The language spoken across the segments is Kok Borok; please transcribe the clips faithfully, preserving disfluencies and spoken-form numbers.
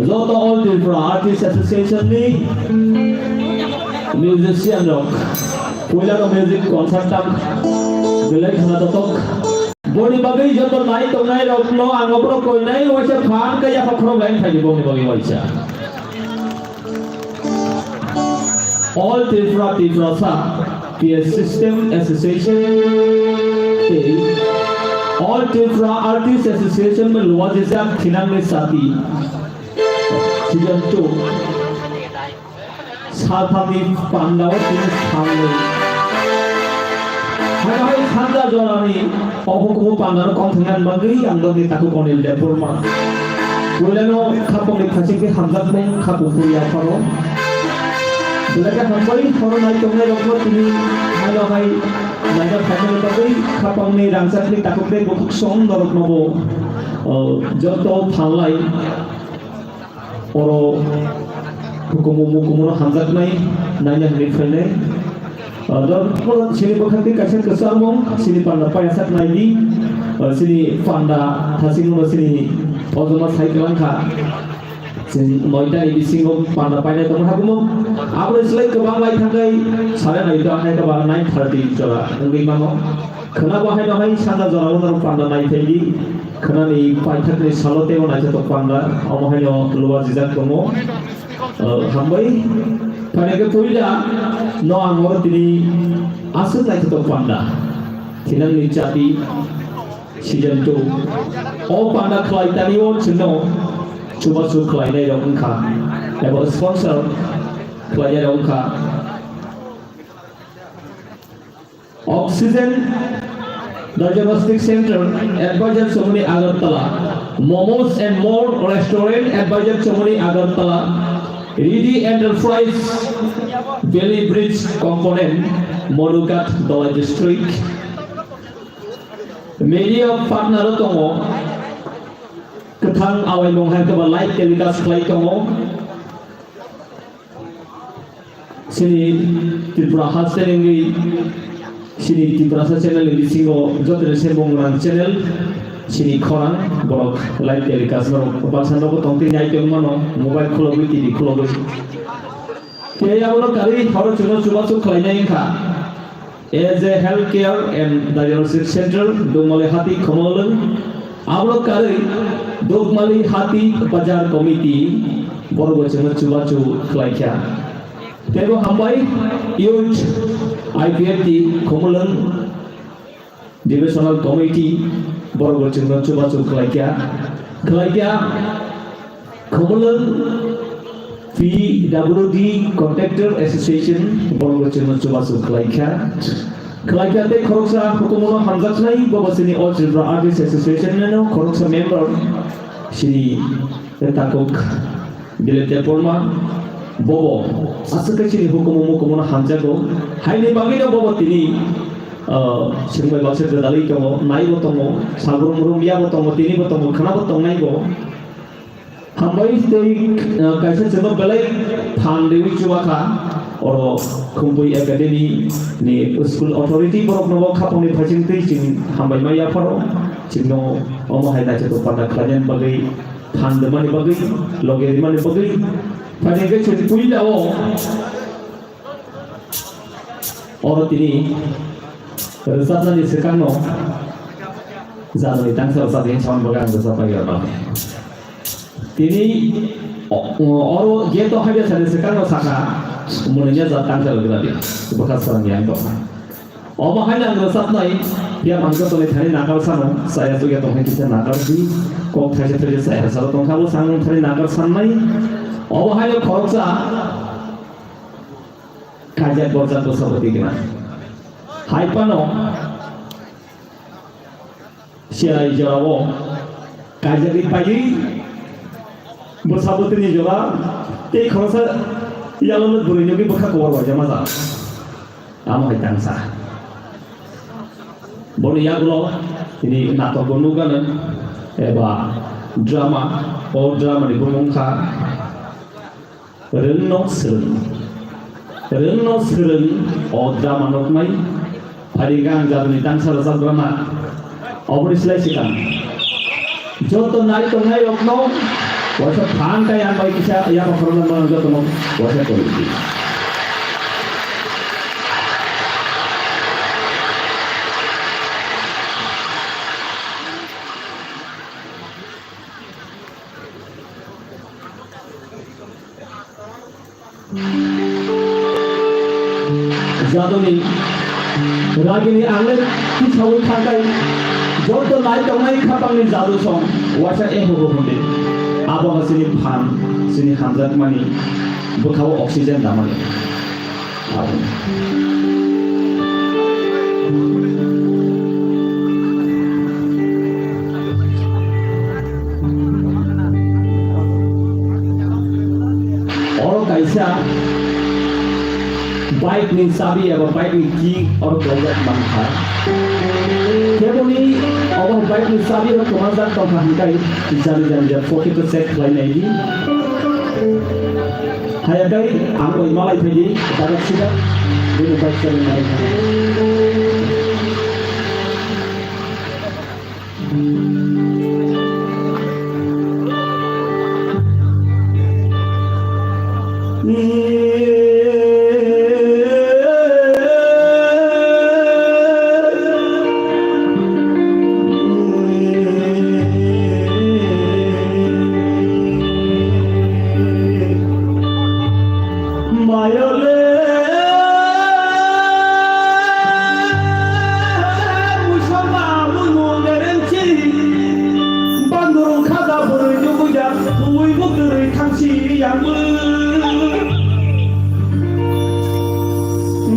Joto All Tripura Artist Association ni musician rok puila no music concert tam belai khana totok. Boni bagwi joto nai tongnai rok no ang oborok koinai waisa phan kaya pakhorok line thani boni bagwi waisa. All Tripura Tiprasa P S System Association tei All Tripura Artist Association ni luwa jesa thinangni sati season two. Salphamni pandao tini salnwi. Hai hai sanja jorani obo kubo pandano kong thangna bagwi ang dogni takhuk Anil Debbarma. Puilano khapangni thachikni hamjakmung khapu puri apharo. Belai khe hambai horo nai tongnai rokno tini haino hai naina phaimani bagwi khapangni rangchakni takhuk tei bukhuk song noroknobo, o, joto phalnai. Oro hukumu mukumu no hamjaknai, naina hinwi phainai. Ah, dor, sini bwkhak twi kaisa kwchangmung, sini panda payasak naidi, ah, sini panda thasingno sini ojoma sai kwlangkha. Chwng noita ni bisingo panda painai tongma hakumu. Aboni slai kwbang lai thangkai, sare noita hai kaba nine thirty jora wngwi mano. Khwnabo haino hai sanja jorao norok panda nai phaidi. Khwnani paithakni salo teibo naithotok panda, omo haino luwa jijak tongo. O, hambai. Phainai khe puila no ang oro tini aswk naithotok panda. Thinangni chati season two. O panda khlai tani o chwngno chubachu khlainai rok wngkha. Ebo sponsor khlainai rok wngkha. Oxygen Diagnostic Center, Advisor Chomoni Agartala. Momos and More Restaurant, Advisor Chomoni Agartala. Ready Enterprise, Valley Bridge Component, Modughat, Dholai District. Media partner tongo, kwthang awaimung hai khe ba live telecast khlai tongo. Chini Tripura haste wngwi chini Tiprasa channel ni bisingo joto ni se mung rang channel chini khorang borok live telecast no baksa nogo tong tini ai tong mano mobile khulogwi T V khulogwi. Tei abono karwi horo chwngno chubachu khlainai wngkha. A J Health Care and Diagnostic Center, Dukmali Hati, Khumulwng. Abono karwi Dukmali Hati Bazar Committee, borok bo chwngno chubachu khlaikha. Teibo hambai Youth I P F T Khumulwng Divisional Committee, borok bo chwngno chubachu khlaikha. Khlaikha. Khumulwng P W D Contractor Association, borok bo chwngno chubachu khlaikha. Khlaikha tei khoroksa hukumu no hamjaknai, bobo chini All Tripura Artist Association no khoroksa member chini takhuk Dilip Debbarma, bobo aswk khe chini hukumu mukumu no hamjago. Haini bagwi no bobo tini, ah, swngbai baksa gwdalwi tongo, naibo tongo, salbrum rum yabo tongo, tinibo tongo, khwnabo tongnaibo. Hambai tei, ah, kaisa chwngno belai phan riwi chuba kha, oro Khumpui Academy ni school authority borok no bo khapangni phaising twi chwng hambai ma yapharo, chwngno omo hai naithotok panda khlainani bagwi, phan rwmani bagwi, loge rwmani bagwi. Phaini hwnkhe chwng puila o Oro tini rwchapnani swkangno jadoni tangsa rwchapni sound bagwi ang rwchapnai rwno. Tini o-, o-, oro gate o habya sani swkangno sakha, mwnwiya jat tangsa rwgradi bwkha swrangni ang tongkha. Omo haino ang rwchapnai, phiya ang jotoni thani nakar sano, chaya chukya tongkha kisa nakar di, kok thaisa thaisa chaya salo tongkha, abo swkang thani nakar sannai. Omo haino khoroksa Kaijak borjak bwsabwtwi gwnang. Hai phano sirai jorao kaijakni paiwi bwsabwtwini jora tei khoroksa yalolo bwrwi nugwi bwkha kobor waijak majak. Amo hai tangsa. Boni yagulo tini natok bo nukgano eba drama, o drama ni bumung kha Rwngno swrwng. Rwngno swrwng o drama nuknai. Phaidi ang jadoni tangsa rwchapgrama. Oboni slai swkang. Joto nai tongnai rokno Waisa phan kaya ang bai kisa ya ma khoroknwi mano jotono waisa tongwi di. Jaduni ragini angle tisawi khakai joto nai tongnai khapangni jadu song waisa ehogo hwnde. Abo no chini phan, chini hamjakmani bwkhao oxygen damani. Abo. Oro kaisa bike ni chabi eba bike ni key oro doljak mankha. Keboni obo bike ni chabi rok kwmajak tongkha hwnkhai jani jani jani pocket o check khlai naidi. Haya kai ang bai malai phaidi dadak sida bini bike chabi nai. Mayole musalma munu merenchi bandung khaja bwrwi nugui ya thui bwtwrwi thangsi yangwi.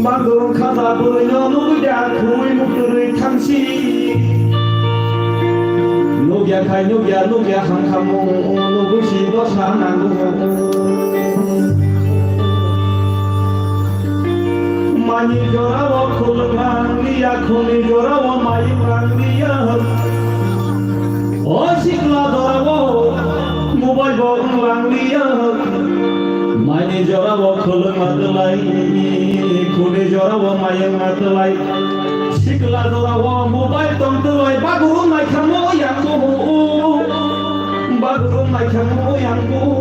Bandung khaja bwrwi no nugui ya thui bwtwrwi thangsi. Nugya khai nugya nugya hangkhamu nugui si dosa nangu. Mani jorao khulwng rang liya, khuni jorao mayung rang liya. O sikla jorao mobile bo wng rang liya. Mani jorao khulwng ma twlai, khuni jorao mayung ma twlai. Sikla jorao mobile tong twlai, baguru naikhamu yang tuhu. Baguru naikhamu yang tuhu.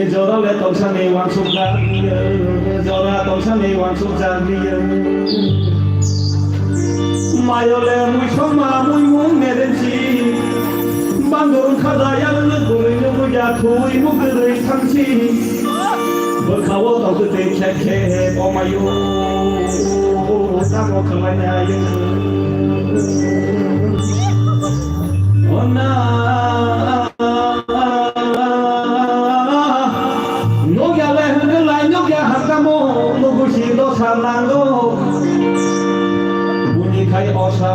Jora le tongsa ni wansuk jak liya, jora tongsa ni wansuk jak liya. Mayole muisongma muimung merensi. Bandung khaja yang le gurui le buja thui muk gurui thangsi. Bwkhao tongtwtwi khe khe omayu tamo khlainayu. Onna nukya le hwnlai nukya hakamo nugusi dosa nango. Buni khai osa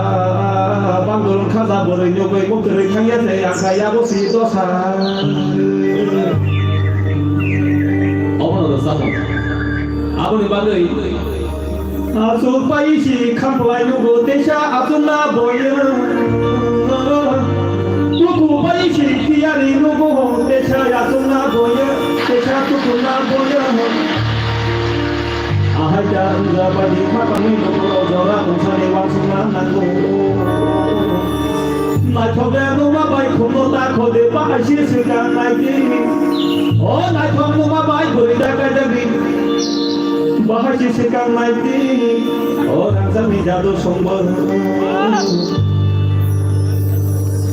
bandung khaja bwrwi nugui muktwrwi thangya se akhai abo si dosa. Obono rwchapmung. Aboni bagwi aswk pai si khamplai nugo teisa aswkna boyo. Tuku pai si tiyari nugo teisa aswkna boyo, teisa tukunna boyo. Ahai da wngya baidi khapangni lukurok jora tongthani uansukna nango. Naithok le numa bai khumno ta khode bahai se swkang naidi. O naithok numa bai bwrwi da kaidagwi bahai se swkang naidi. O rangchakni jadu songbo.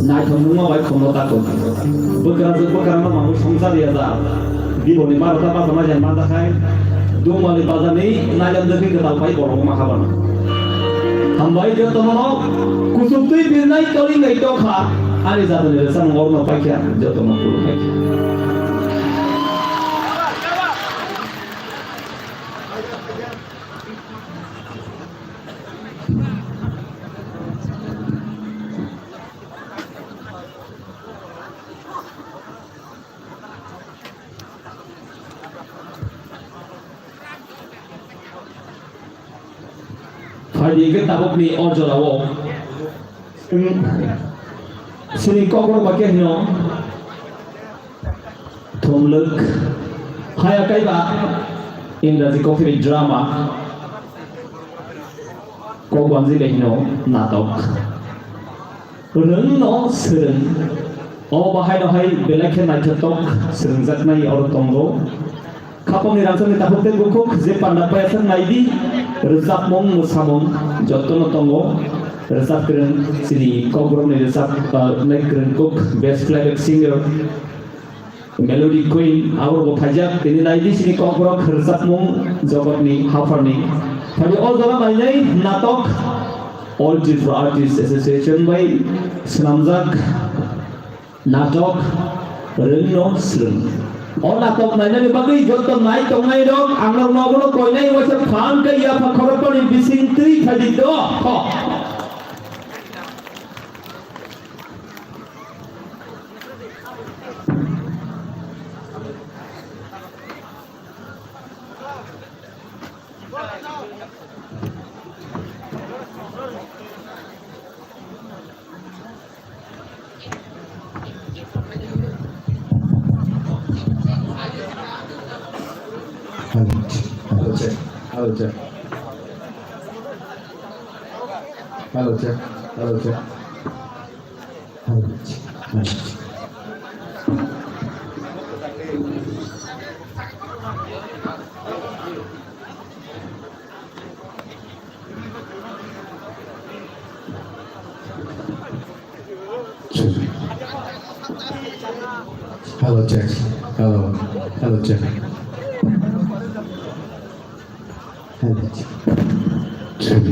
Naithok numa bai khumno ta khode. Bwkrajwk bwkrangno mamwi songchar ya da. Biboni barota bajama jan manda khai, Dumali bazani nailam dwkhwi kwtal pai borok ma habana. Hambai jotono kuchuk twi birnai toli nai tokha, ani jatoni rwchapmung orno paikha, jotono kulu paikha. Phaidi hwnkhe tabukni o jorao, um, chini kokrok bai khe hino thumlwk haya kaiba Ingraji kokthai drama kok banjwi bai hino natok. Rwngno swrwng. O bahaino hai belai khe naithotok swrwngjaknai oro tongo. Khapangni rangchakni takhuk tei bukhuk je panda payasak naidi, rwchapmung, mwsamung jotono tongo. Rwchap kwrwng chini Kokborokni rwchap, uh, nai kwrwng kuk best playback singer. Melody Queen, abo bo phaijak, tini naidi sini Kokborok rwchapmung jogotni hapharni. Phai o jora nainai natok All Tripura Artists Association bai swnamjak natok Rwngno Swrwng. O natok nainani bagwi joto nai tongnai rok, ang rok nogono koinai waisa phan khe yapha khorokpani bising twi phaidi do. Tho. Hello, hello, check. Hello, check. Hello, check. Hello, check. Hello, check. Hello, check. Hello, check. Hello. Hello, check. Hello, check. Check.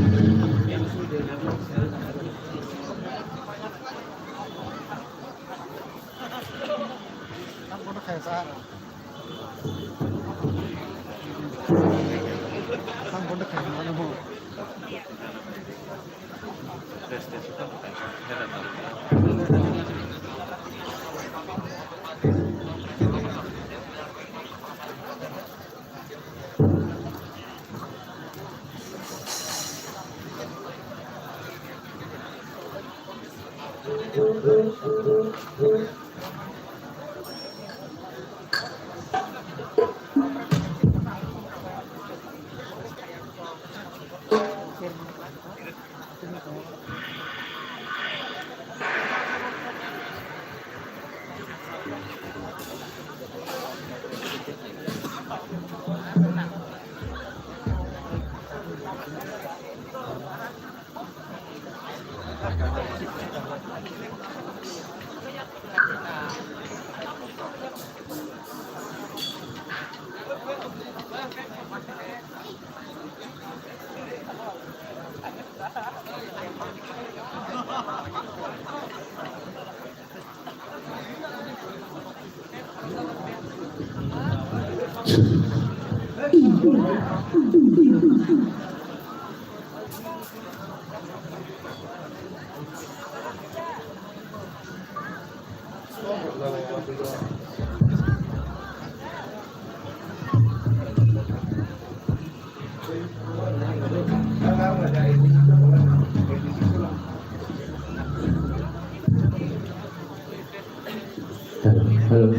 Hello,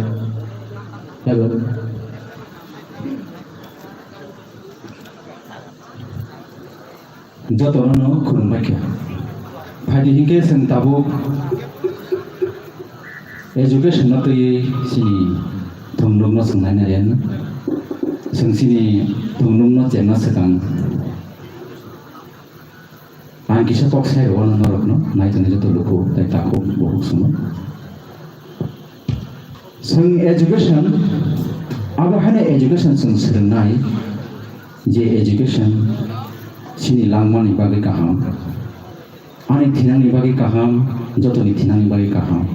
hello, hello. Jotono no khulumbai kha. Phaidi hinkhe chwng tabuk education no twiwi chini thungnukno chwng naina rwya. Chwng chini thungnukno chenna swkang ang kisa kok sai rwno norokno nai tongnai joto luku tei takhuk bukhuk songno. Chwng education, abo haino education chwng swrwngnai, je education chini langmani bagwi kaham, ani thinangni bagwi kaham, jotoni thinangni bagwi kaham.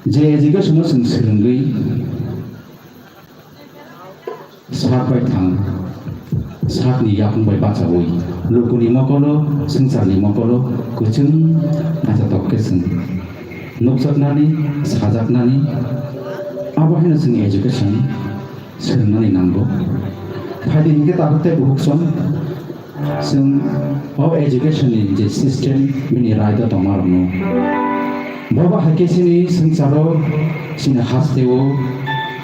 Je education no chwng swrwngwi sak bai thang, sakni yakung bai bachaui, lukuni mokolo, swngcharni mokolo kwchwng naithotok khe chwng nukjaknani, sajaknani, abo haino chwng education swrwngnani nango. Phaidi hinkhe tabuk tei bukhuk song Chwng o education ni je system bini raida tongma rokno. Bo bahai khe chini swngcharo chini hasteo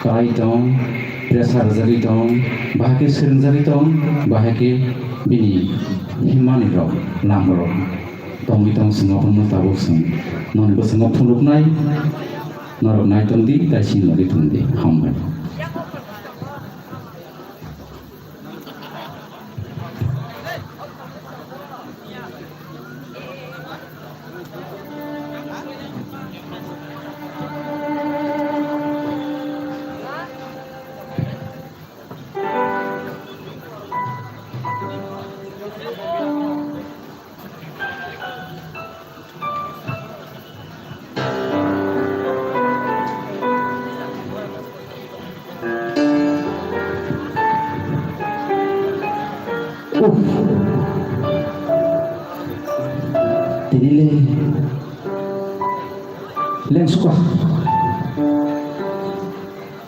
kwrai tong, pressure rwjagwi tong, bahai khe swrwngjagwi tong, bahai khe bini himmani rok, lam rok. Tongwi tong swngo, abono tabuk swng. Noni bwskango phunuknai, norok nai tong di, tei sini logi thung di. Hambai. Uff. Tini le leng suka.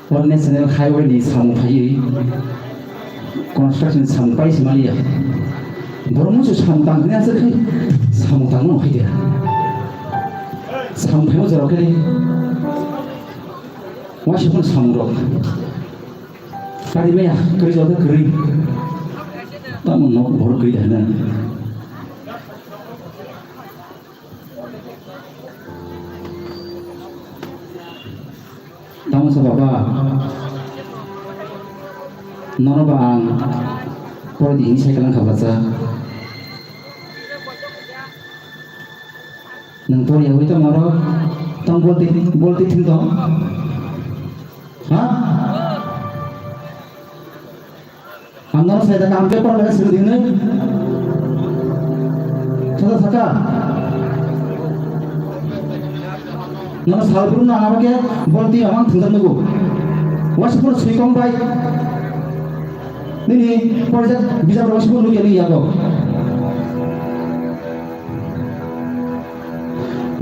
O National Highway ni samung phaiwi construction samung pai se maliya. Borok mungsa samung tang hwnwi aswk khai samung tangmano hai de. Samung phaima jorao khe waisa phano samung rok. Kari maya kwrwi jorao khe kwrwi. Tamo nok borok kwrwi de hwnwi. Tamo sa baba, nono ba ang pore di hini cycle ang khabla cha. Nang pore yawi tamo aro tong bolti bolti thing tong. Ha? Ang nono sai da kaham khe porna lega siri di hwnwi. Sasa saka. Nono sal brum no ang abo khe bolti amang thwngjak nugo. Waisa phano swi kong bai. Nini porijak bijap rok waisa phano nukya nini yago.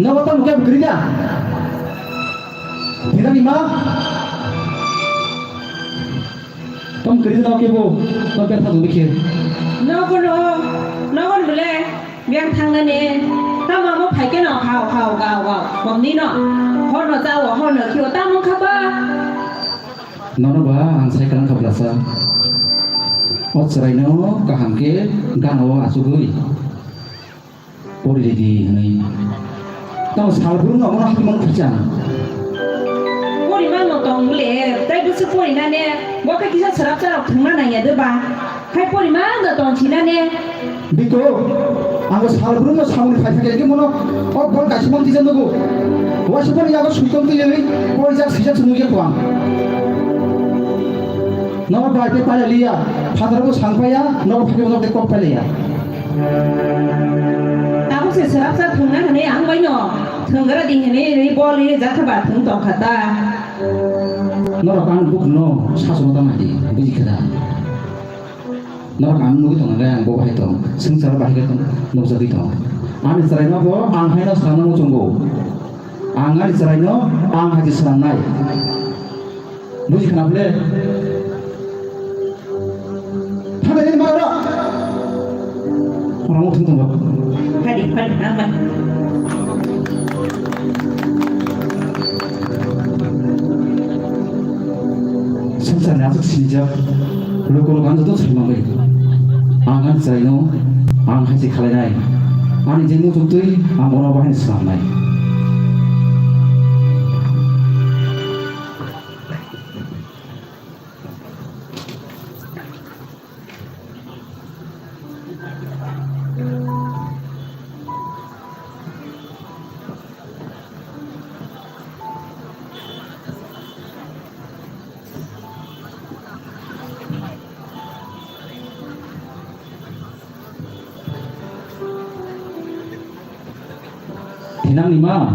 Nogo tamo khe bwkrwi da? Hinani ma? Tamo kwrwi no kebo, tamo beng thang dikhe. Nogo no, nogo no bole, beng thang nani. Tamo amo phai khe no, hao, hao, gao, gao. Komni no, hor no chao, hor no khio, tamo kha ba. Nono ba ang sai kang kha blasa. O chwrai no kaham khe gana o achugwi. Pori ridi hwnwi. Tamo sal brum no omono hakimang khacha. Pori mangno tong bole, tei bwswk pori nane, bo khe kisa swrapsa rok thwngna nangya de ba? Hai pori mangno tong si nane. Biko, ang sal brum no samung phai phai khe mono, o bol kaisa mang tisa nugo. Waisa pori yago sui tong twi, pori jak sijak se nugya ko ang. No bai te pala liya, phatar bo sang paya, no phai bo de kok pala ya. Tabuk se swrapsa thwngna hwnwi ang bai no thwnggra di hwnwi ri bol ri jakha ba thwng tong kha ta. Norok ang bukhuno sasono tang di, buji kha da. Norok ang nugwi tong le ang bo bahai tong, swngchar bahai khe tong, nukjagwi tong. Ani chwraino bo ang haino swrangno muchungo. Ang ani chwraino ang hai se swnamnai. Buji khna bole. Thangdani ma oro. Oro mo thung thung bo. Phadi, phadi, nang bai. Swngcharni aswk sinijak. Luku luku ang joto sai mangwi. Ang ani chwraino ang hai se khalainai. Ani je muchuk twi ang bono bahai swnamnai. Thinangni ma?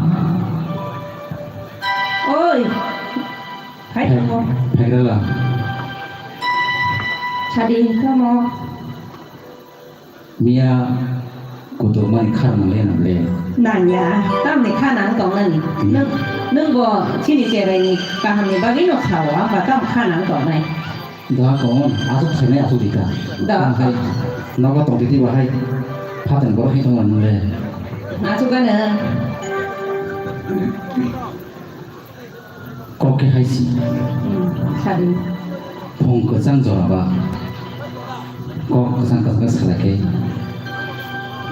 Oi. Hai tamo. Phagrala. Sadi tamo. Miya kutuk mani khar nang le nang le. Nang ya, tamni kha nang tong nani. Hmm. Nung, nung bo chini cherai ni kaham ni bagwi no sao, amba tam kha nang tong nai. Da kon, asuk sene asuk dika. Da. Hai, nogo tong titi bahai. Phaten boro hai tong nang le. Asuk gana. Kok khe hai si. Hmm, sadi. Phung kwchang jora ba. Kok kwchang kwchang khe salai khe.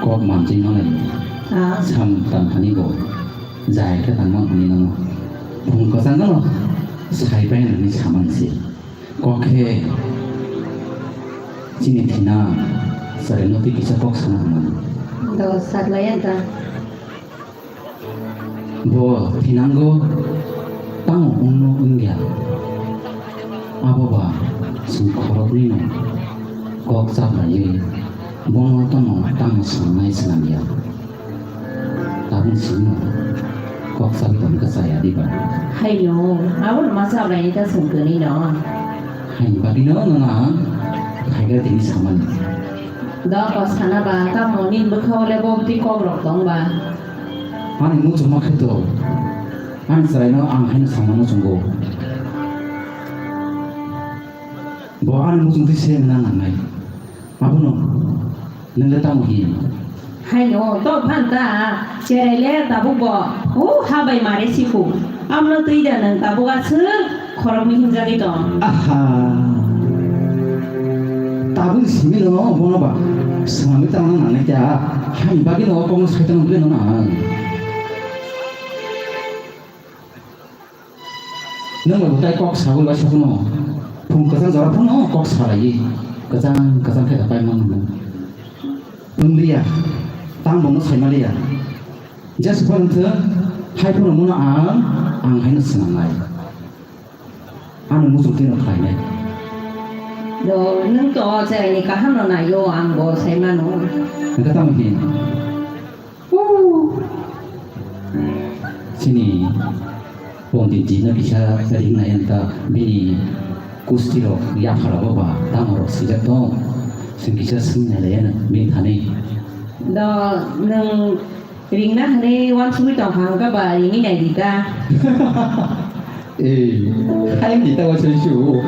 Kok manjui manai. Ah. Sam tang thani bo. Jai khe tang mang hwnwi nono. Phung kwchang no sai pai nani saman se. Kok khe chini thina chwrai no twi kisa kok sana hwnmani. Do saklai ang ta. Bo thinango tamo wngno wngya. Abo ba chwng khoroknwino kok chaplaiwi bono tamo tamo swnamnai swnamya. Tabuk swngno kok chawi tongkha chaya diba? Haino, abono ma chaplaini ta swng twnwino. Haini bagwino nwng ang phaigra tini samani. Do kok sana ba, tamo nini bwkhao le bo bwtwi kok rok tong ba? Ani muchungma khe to, ani chwraino ang haino samano chwngo. Bo ani muchungtwi se wngna nangnai. Abono nwng le tamo hin? Haino, to phan ta, cherai le tabuk bo, o ha bai mare sikhu. Amno twi da nwng tabuk aswk khoroknwi himjagwi tong. Aha. Tabuk simi no bono ba. Swngwi tamo nangnai ta. Hani bagwi no kokno sai tongma bwle no nang. Nwng bai bwtai kok sagwi waisa phano, phung kwchang jora phano kok salaiwi kwchang kwchang khe pai mano. Wng liya, tang bono saima liya. Jesu phano thwng, hai phano mono ang, ang haino swnamnai. Ano muchung twino khlainai. Do, nwng to cheraini kaham no naio, ang bo sai mano. Nangkha tamo hin? Chini ponditji no kisa ringnai wngkha, bini kusti rok yapha rogo ba tamo rok swijak tong, chwng kisa swng nai lai anw bini thani. Do nwng ringna hwnwi uansugwi tong kha, wngkha ba ringwi nai di ta. Ei, hai kita wa sai su.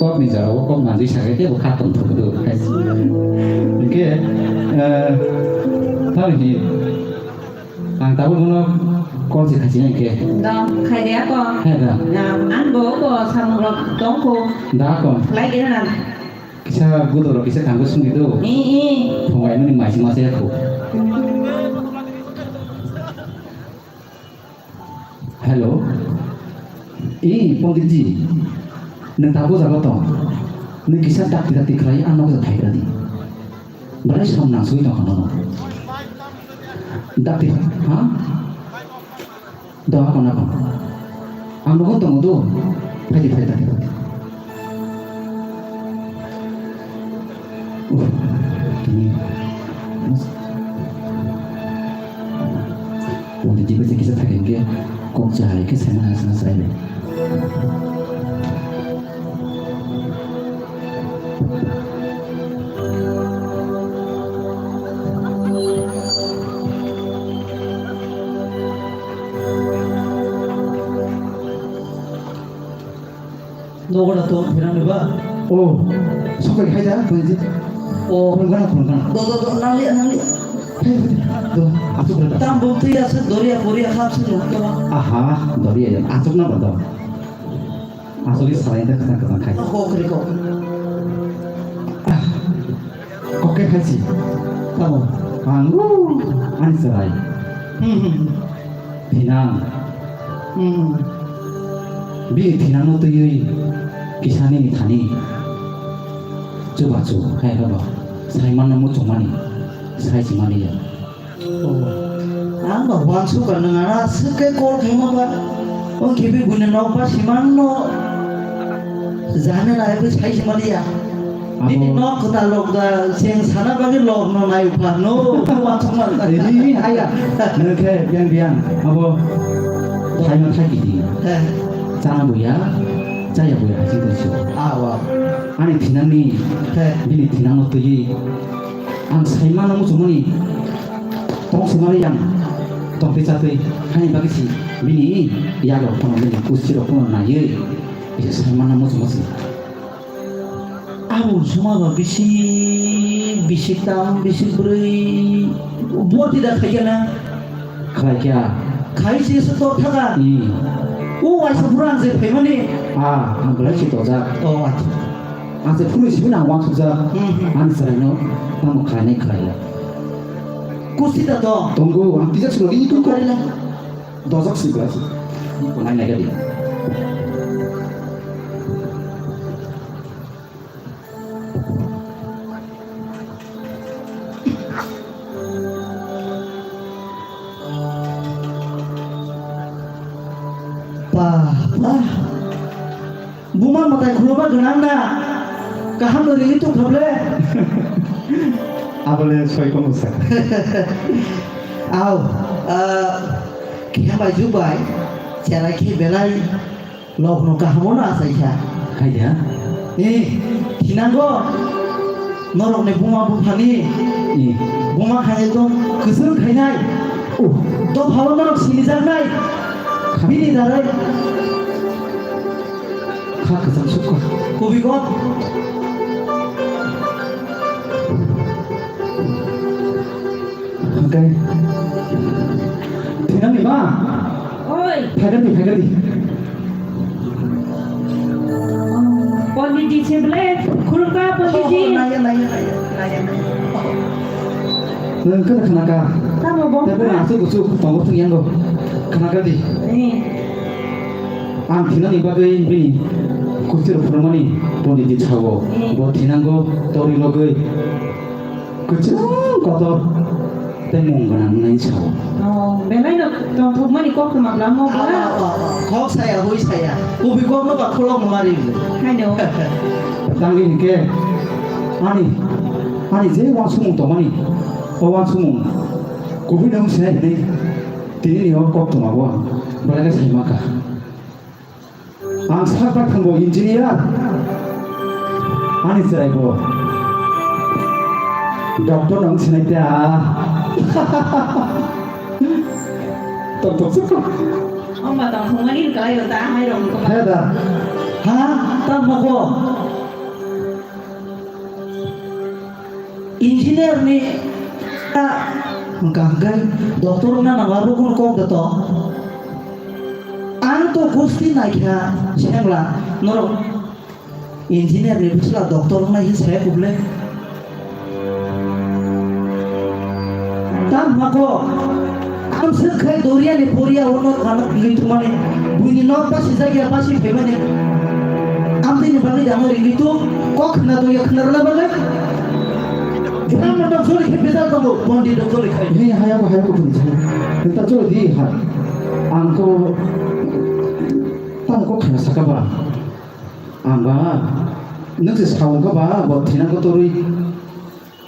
Kok ni jara o kok manjui sakai te bo kha tong thok do. Hingke, eh, thar hi, ang tabuk bono call se khachina hingke. Dam, khai de ako. Hai da. Na, an bo ko samung rok tong ko. Da kon. Lai de na. Kisa gudo rok kisa kango sungni do. I, i. Phungai mani maisi masa ya ko. Hello. Eh, Ponditji. Nwng ta bojago tong. Nwng kisa dakti dakti khlai, ang nogo phaigra di. Belai sam nangsugwi tongkha nono. Dakti, ha? Do, akon, akon. Ang nogo tongo do. Phaidi, phaidi, phaidi, phaidi. Uff, tini. Pondit ji bai kisa thaigen ke kok jai ke sana sana sai le. Nogo na to phirang ba? O, sokai khai da, Pondit ji. O. Khulum gana, khulum gana. Do, do, do, nang li, nang li. Khai, khai, do, asuk da. Tam bum twi asa doria poria khap sin do. Aha, doria ya, asuk na ba do. Asuk ni salai da kata kata khai. Ko kri ko. Kokke khaisi. Tamo? Ang, uh, ani chwrai. Hmm, hmm, hmm. Thinang. Hmm. Bini thinangno twiwi kisa nini thani chubachu hai khe bo sai manna muchungmani sai se maliya. Oh. Ang ba wansuk ka nang ana swk khe call khaima ba. Wng khibi buini nok ba simang no. Jane lai bo sai se maliya. Abo bini nok kwtal rok da cheng sana bagwi lok no nai upha no. Wansuk man ta. Ini haya. Nokhe biang biang. Abo thaima thai kiti. He. Chana buya, chaya buya haching tong sio. Awa. Ani thinangni, he, bini thinangno twiwi ang sai mano muchungmani tong se mali yang tong twi chatwi hani bagwi si bini yago kono bini kusti rok kono naiwi bisa sai mano muchungma si. Abo suma ba bisi, bisi tam, bisi bwrwi, boti da khai khe na? Khlai khe. Khai se se tor thaga. Hmm. O waisa phuru ang je phaimani. Ah, ang belai se tojak. Oh, acha. Ang se phuru sibini ang wansukjak. Hmm, hmm. Ang chwraino tamo khlainai khlaiya. Kusti da to. Tongo, ang tijak silo, ini tuh kok. Karila. Dojak sih, belas. Pemain lagi dia. Papa. Buma mwtai khuluma gwnang na. Kaham no rili tong kha ble. Abole soi kono sa. Au, ah, khe bai ju bai, cherai khe belai lok no kaham no asai kha. Hai ya. Eh, thinango. Norokni buma buphani, eh, buma kha ekdom kwchwrwng khainai. Oh. Dophao norok sinijaknai. Kha- Bini darai. Kha kwchang sukha. Kubui kok. Hwnkhe thinangni ma? Oi. Phaikha di, phaikha di. Pondit ji se ble, khulumkha pondit ji. Oh, naya, naya, naya, naya, naya. Nwng khe khnakha. Tamo bo? Tebo na asuk usuk tongo thung yango. Khnakha di. Eh. Ang thinani bagwi bini kuchir phurmani pondit ji thago. Eh. Bo thinango tori logwi. Kwchwng kotor tei mung gwnang wngnai sao. Oh, belai no tongthokmani kok kwma bwlamo bo. Ah, ah, ah, ah. Kok saya, hui saya. Kubui kok no ba khulok no mari. Haino. Tangwi hinkhe ani, ani je wansukmung tongmani, o wansukmung kubui no wng sinai hinwi tini ni o kok tongma bo belai khe sai mankha. Ang sak bai thangbo engineer. Ani chwrai bo doctor no wng sinai ta. Tok tok suk. Ongba tong thungmani kwlai o ta hai rong ko. He da. Ha? Ta moko. Engineer ni ta hwnkha hwnkhe doctor wngna nang abo kunu kok da to. Ang to gusti naikha sengla norok engineer ni bwsla doctor wngnai hin saya kuble. Tam hako. Ang swk khai doria ni poria ono khana ringwi thumani. Buini nok pasi jagya pasi phaimani. Amtwi ni bagwi damo ringwi tu kok khna doya khna rwna bagwi. Gram na dok jori khe bezal tongo, bondi dok jori khai. He haya ko haya ko tuni chana. Nta jori di ha. Ang ko, tamo ko khna saka ba. Ang ba, nwng se sao ka ba, bo thina ko torwi.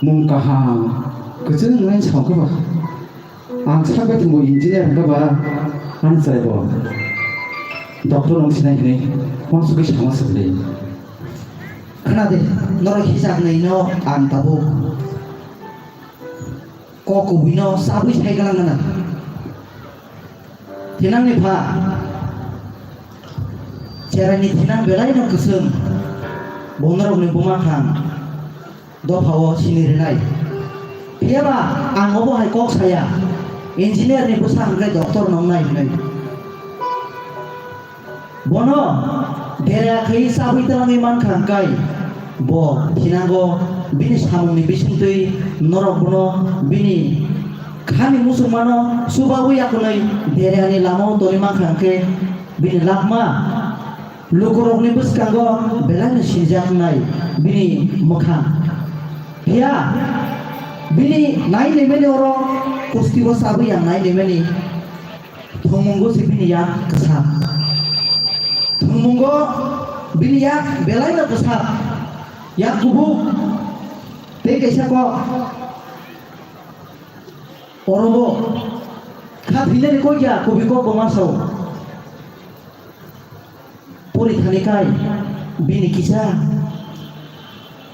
Mung kaham, kwchwng wngwi sao khe ba? Ang sak bai tongo engineer hwnkhe ba, ani chwrai bo doctor wng sinai hinwi uansugwi sama swkli. Khna de, norok hijaknaino ang tabuk kok kubui no chabwi sai gana gana. Thinangni pha, cheraini thinang belai no kwchwng, bo norokni buma kha. Dophao sini rinai. Phiyaba ang obo hai kok saya. Engineer ni bwsa hwnkhe doctor no wngnai hinwi. Bono dera khai chabwi twlangwi mankha hwnkhe bo thinango bini samungni bisingtwi norok bono bini khani muchungmano chubaui yakunwi derani lamao tongwi mankha hwnkhe bini lakma Lukurokni bwskango belaino sinjaknai bini mwkhang. Phiya bini nai naimani oro kustibo chabwi ang nai naimani. Thwngmungo se bini yak kwsa. Thwngmungo bini yak belaino kwsa. Yak kubuk tei kaisa kok. Orobo kha thwinani kok ya kubui kok bo ma sao. Pori thani khai bini kisa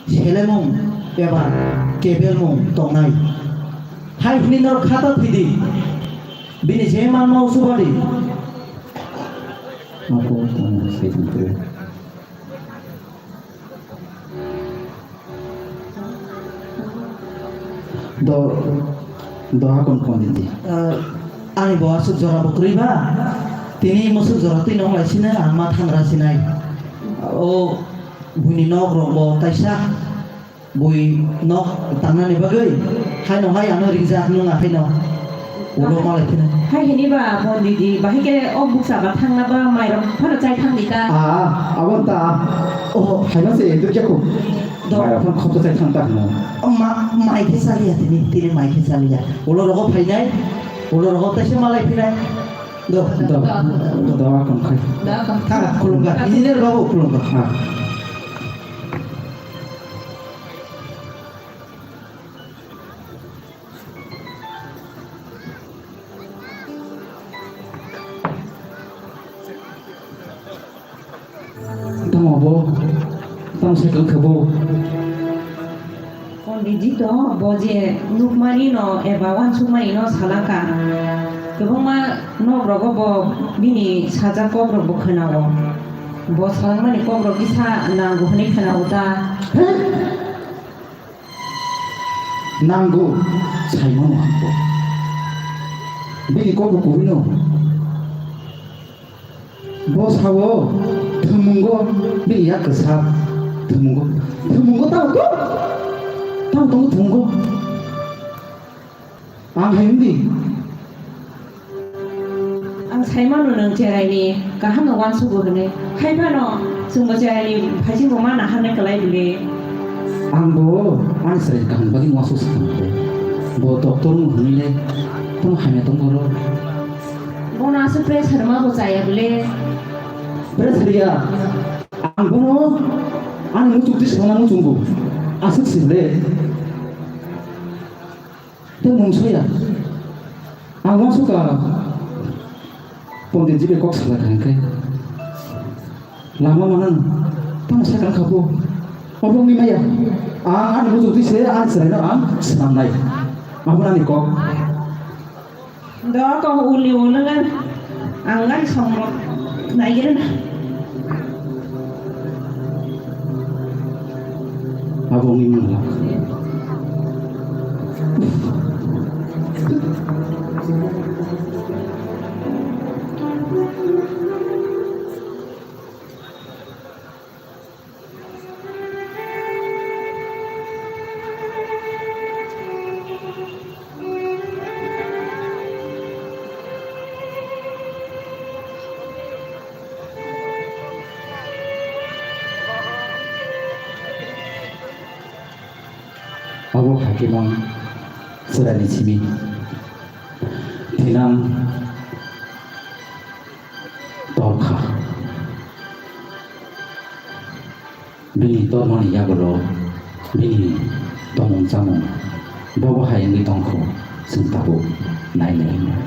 selemung eba kebelmung tongnai. Hai hwnwi norok khata thwidi. Bini je manma o chubadi. Abo tongmung se tongkhe. Do, do hakon pondit di. Ah, ani bo aswk jora bo kwrwi ba? Tini musuk jora twi nong lai sino, ang ma thangra sinai. O buini nok rok bo taisa bui nok tangnani bagwi Haino hai ano ringjak nwng ahaino. Ulo malai phino. Hai hini ba pondit ji, bahai khe o buksa ba thangna ba mairok phano chai thang di ta. Ah, abo ta. Oh, hai ma se, tu kya ko? Do. Mairok phano khop chai thang ta hino. Ma, mai khe chaliya tini, tini mai khe chaliya. Ulo rogo phainai, ulo rogo taisa malai phinai. Do, do, do, do, akon khai. Do, akon. Tha, khulumkha. Engineer babu khulumkha. Ha. Tamo bo, tamo cycle khe bo. Pondit ji to bo je nukmani no eba wansukmani no salangka. Kwbangma nok rogo bo bini sajak kok rok bo khwnao. Bo salangmani kok rok kisa nango hwnwi khwnao ta. He? Nango, saimano ang bo. Bini kok bo kubui no. Bo sao, thumungo, bini yak kwsa, thumungo. Thumungo tamo to? Tamo tongo thumungo? Ang hai wngdi. Ang sai mano nwng cheraini kaham no uansugo hwnwi. Hai phano chwngbo cheraini phaichingbo ma naharnai kwlai bwle. Ang bo ani cheraini kaham bagwi uansuk swkang khe. Bo doctor wng hwnwi le tamo hamya tong oro. Bono aswk pressure ma bo chaya bwle. Pressure ya. Ang bono ani muchuk twi sana muchungo. Aswk si bwle. Tei mungsoya. Ang uansukha pondit ji bai kok salai kha hwnkhe. Lama manang tamo sakang kha bo. Obo wngwi maya. Ang ani bujok twi se ani chwraino ang swnamnai. Abo ani kok. Do kok uli uli ngan. Ang ngan songmo. Naigir na. Abo wngwi mangla. Abo hakhe mang chwraini simi thinang torkha. Bini tormani yagulo bini tongmung chamung bobo hai wngwi tongkho, chwng tabuk nai nai hwnwi.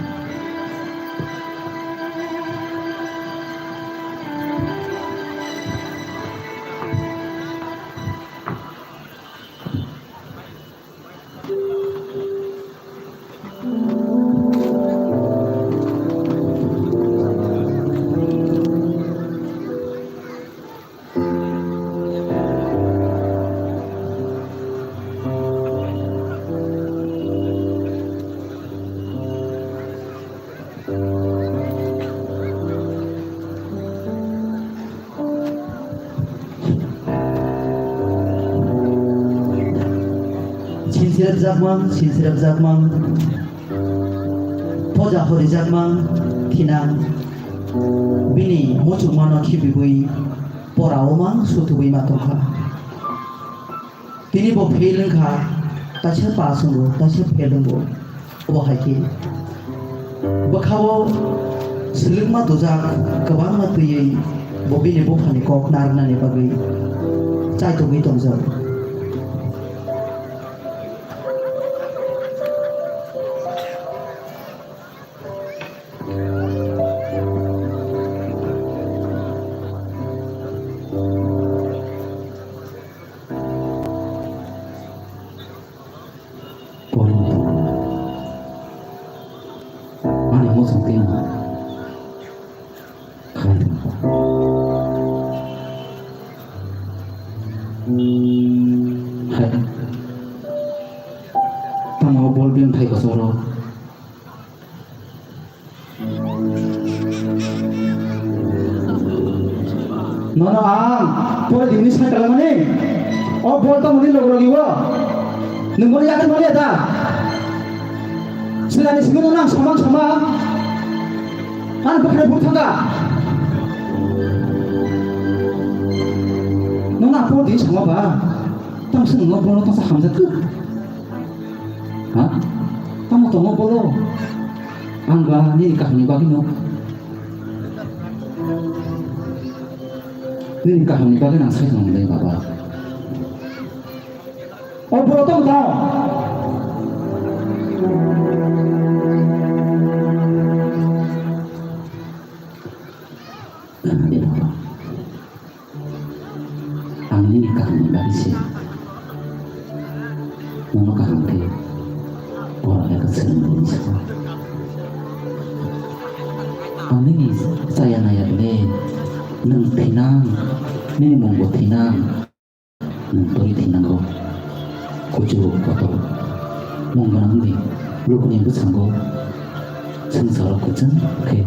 Sinsirapjakmang, sinsirapjakmang, poja horijakmang, thinang bini muchungmano khibiwi porao mang sutubwi ma tongkha. Tini bo fail wngkha, taisa pass wngo, taisa fail wngo. Obo hai khe bwkhao swlwkma dujak kwbangma twiwi bo bini buphani kok narwknani bagwi chaitugwi tongjak. Ani muchung twi ang khai thung. Hai. Tamo bol beng thai kochoro. Nono ang pore dini sai kalamani. O bol tamo ni log logi o. Nwng boni yakar mani da. Silani simi no nang samang samang. Ang bwkhwnai bwthanga. No na po di sama ba. Tang sini no bono tasa hamjak tu. Ha? Tamo tongo bolo. Ang ba ni kahini bagwi no. Nini kaham ni bagwi nang sai tongmani baba. O boro tong tong. Ang nini kaham ni bagwi se. Nono kaham khe pora lekha swrwngmani saka. Ang nini chaya naya le nwng thinang, nini mungbo thinang, nwng twi thinango. Kuchuk kotor mung gwnangni rukni bwskango swngcharo kwchang khe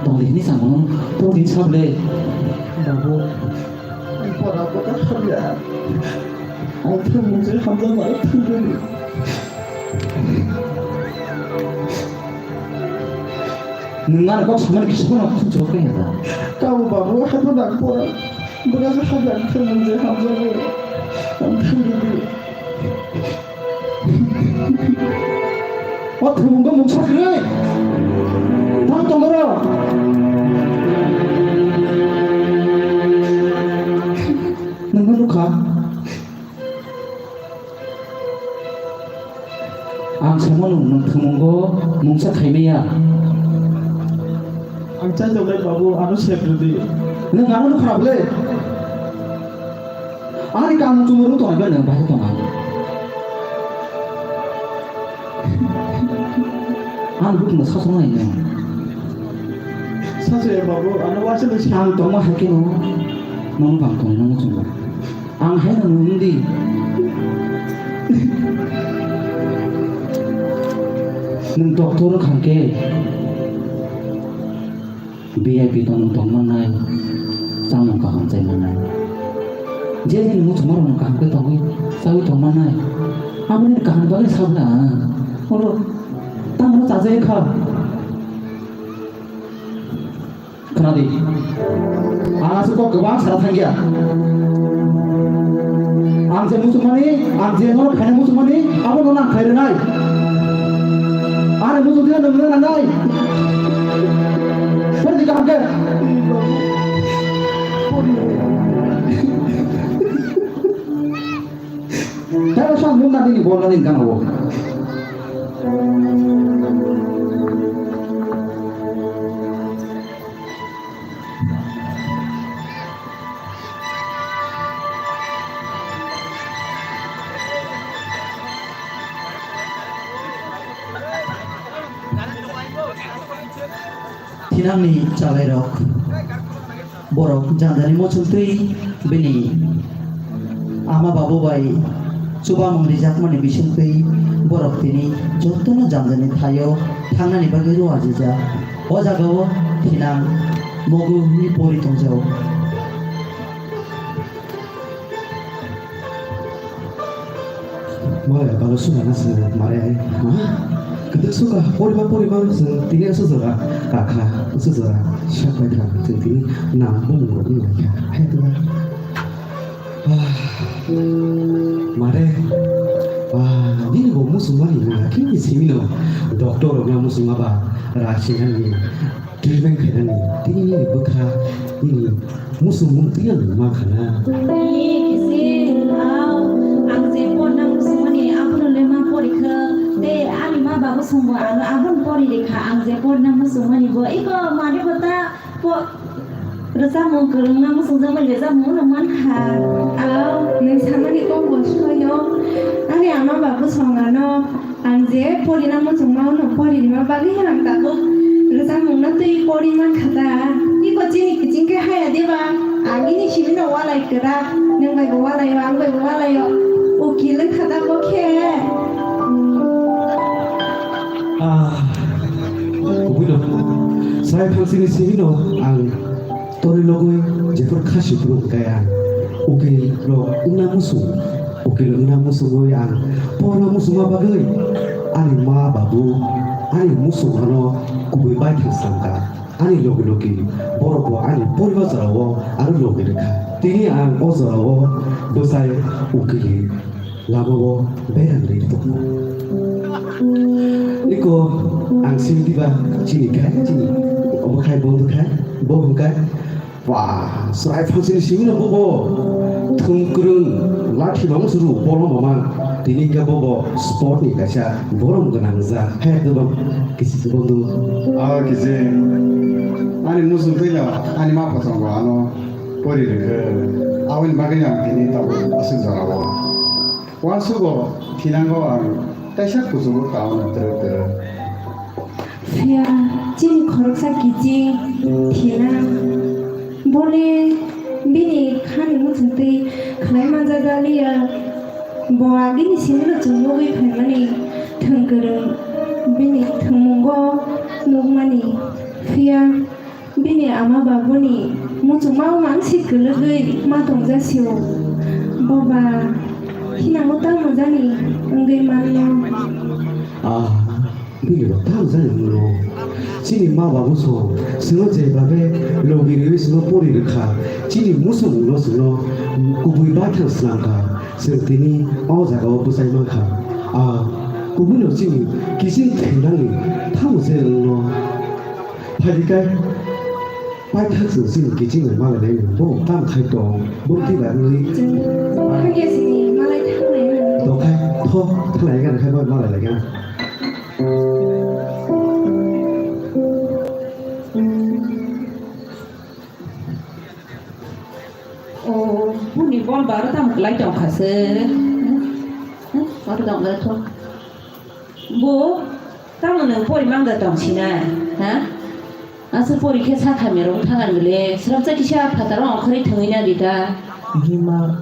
tongdi hwnwi samungo tongdi sable. Babu, ang pora bwkha hamya. Ang thwngmung se hamjakmani thwngmani. Nwng ano kok samani kisa phano khunchuk khe da. Kabo babu, hato nang pora. Bwkha se hamya ang thwngmung se hamjakmani. Ang thwngmung. O thwngmung bo mungsa kwrwi. Thang tongoro. Nwng nukha. Ang samo nwng, nwng thwngmungo mungsa khaimaya. Ang chai tongnai babu, ano sep rwdi. Nwng ano nukha bwle? Ani kamu chumuru tongnai ba nwng bahai tongnai. Ang bukno sasongnai nwng. Sasoya babu, ano waisa nwng si- Ang tongma hai khe no, nwng bang tongnai nwng chumuru. Ang haino nwng di. Nwng doctor wng kha khe V I P tongmung tong mannai, chamung kaham chai mannai. Je nini muchungmarokno kaham khe tongwi chawi tong mannai. Aboni kaham bagwi sabla ang. Oro tamo chajai kha. Khwnadi. Ang aswk kok kwbang sana thangya. Ang je muchungmani, ang je nono khaina muchungmani, abo nono ang khai rwnai. Ani muchung dia nwng rwnai. Phone di kaham khe. Tei sa mung nadi ni bol nadi gana wo. Thinangni chalairok borok janjani muchungtwi bini ama babu bai chubamung rijakmani bisingtwi borok tini jotono janjani thaio thangnani bagwi rw ajijak. O jagao thinang mugwini pori tongjao. Mare balo suna na suna mare ai. Ha? Keduk suka porima porima sung tini asu jora kakha asu jora siap bai thang sung tini na bumung rok ni laikha. Hai tu na. Ah, mare. Ah, nini bo musung mani na kini simino doctor rok na musung aba ra sinani. Treatment khainani tini nini bwkha nini muchungmung twiya nung ma khana. Ee, kisi, au, ang je porna muchungmani abono le ma pori kha, tei ani ma babu songbo ano abono pori rikha, ang je porna muchungmani bo iko mani bo ta po-, rwchapmung kwrwngna muchungjakmani rwchapmung no mankha. Au, nwng samani kok bo soyo, ani ama babu song ano. Ang je porina muchungma uno porinima bagwi ang tabuk rwchapmungno twi pori mankha ta. Iko chini kiching khe haya deba? Ang ini simino walai kwrak, nwng bai bo walaio, ang bai bo walaio. Ukil wngkha ta bo khe. Ah, kubui no. Sai phangsini simino ang Tori logoi jephru khasi phuru kaya. Ukil rok wngna musung. Ukil wngna musungoi ang porna musungma bagwi Ani ma babu, ani muchung ano kubui baithang slam kha. Ani logi logi borok bo ani poribar jorao aro logi rwkha. Tini ang o jorao bwsai ukili lamao berang rwi tongo. Iko ang simi diba chini khai, chini obo khai, bo khai, bo khai. Ba, chwrai phansini simi no bobo thwng kwrwng lathi mamo suru bolong mamang. Tini hwnkhe bobo sport ni kaisa borom gwnang ja. Hai, dubang kisi dubang du. Ah, kisi. Ani muchung twi no, ani ma phochongo ano pori rwkhe. Aboni bagwi ang tini tabuk aswk jorao. Uansugo thinango ang kaisa kuchugo taono twrwk twrwk. Phiya chini khoroksa kiching thina. Bole bini khani muchungtwi khlai manjak liya. Bo agini simi no chwng nugwi phaimani thwng kwrwng bini thwngmungo nukmani. Phiya bini ama babuni muchungma wng si kwlwgwi ma tongjasio. Boba, hinango tamo jani wngwi manno. Ah, bini bo tamo jani wngno. Chini ma babu song, chwngno je babe logi rwi chwngno pori rwkha. Chini muchungmungno chwngno kubui baithang swnamkha. Chwng tini o jagao bwchai mankha. Ah, kubuino chini kiching thwinani tamo je wngno. Phaidi kai, paithak chwng chini kiching bai malainai, bo tam khai tong, bo twi bai wngwi. Chwng thangya sini malai thanglai nang. Tong khai, tho, thanglai gana khai bo malai lai gana. O, buni bol baro tam kwlai tong kha se. Hmm? Hmm? Aro tong kha tho. Bo, tamo nwng pori mang da tong sinai, ha? Aswk pori khe sa khamya rok thang ani le, swrapsa kisa phataro ongkhorwi thwngwi na di ta. Hima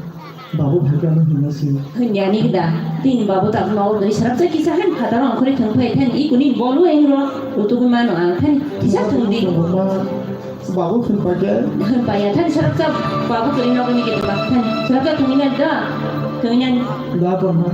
babu bhai khe ano hima si. Hwnya ni da, tin babu ta ma ur dai swrapsa kisa han phataro ongkhorwi thwng phai than i kuni bolu eng ro, utugwi mano ang than kisa thwng di. Babu khun paikhe. Khun paiya, thani sarap chap, babu kwrwi nokni khe ba, thani sarap chap thungwi nani da, thungwi nani. Da tong ha.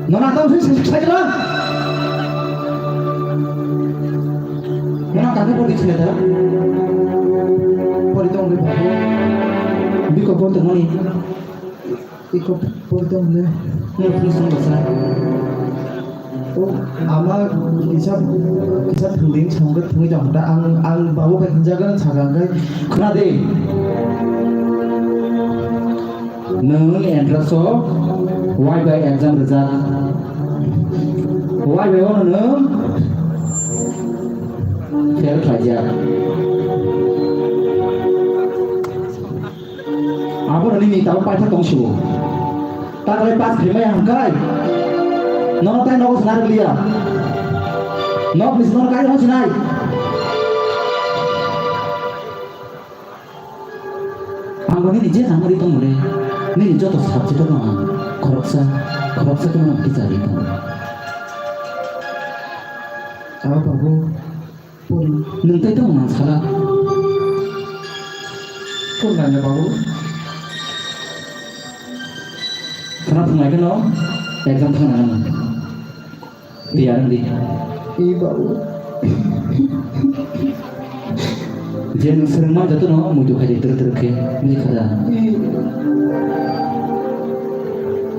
Nono tamo se sai kla. Nono kake pori chile da. Pori tong le babu. Biko pori tong mani. Iko pori tong le. Nono tamo song basa. O ama kisa kisa thungding songke thungwi tong da ang ang babu bai hinjagan sagang kai khna de. Nwng entrance o waibai exam rwjak, waibai o nwng fail khlaijak. Abono nini tabuk paitha tong sio. Taklai pass khaimaya hwnkhai. Nono tai nogo swnarwk liya. Nok ni swnarwk kai hwnsinai. Ang bo nini je nangmani tongmani, nini joto subject-o no ang khoroksa, khoroksa khe no kisa ri tongo. Abo babu, pori. Nwng tei tongmani ang sala. Pori nangya babu. Khana thwnglai kheno exam thangna nang. Tiyar wng di. I babu. Je nwng swrwngma jotono muitu khai di twrwk twrwk khe, bini khaja. I.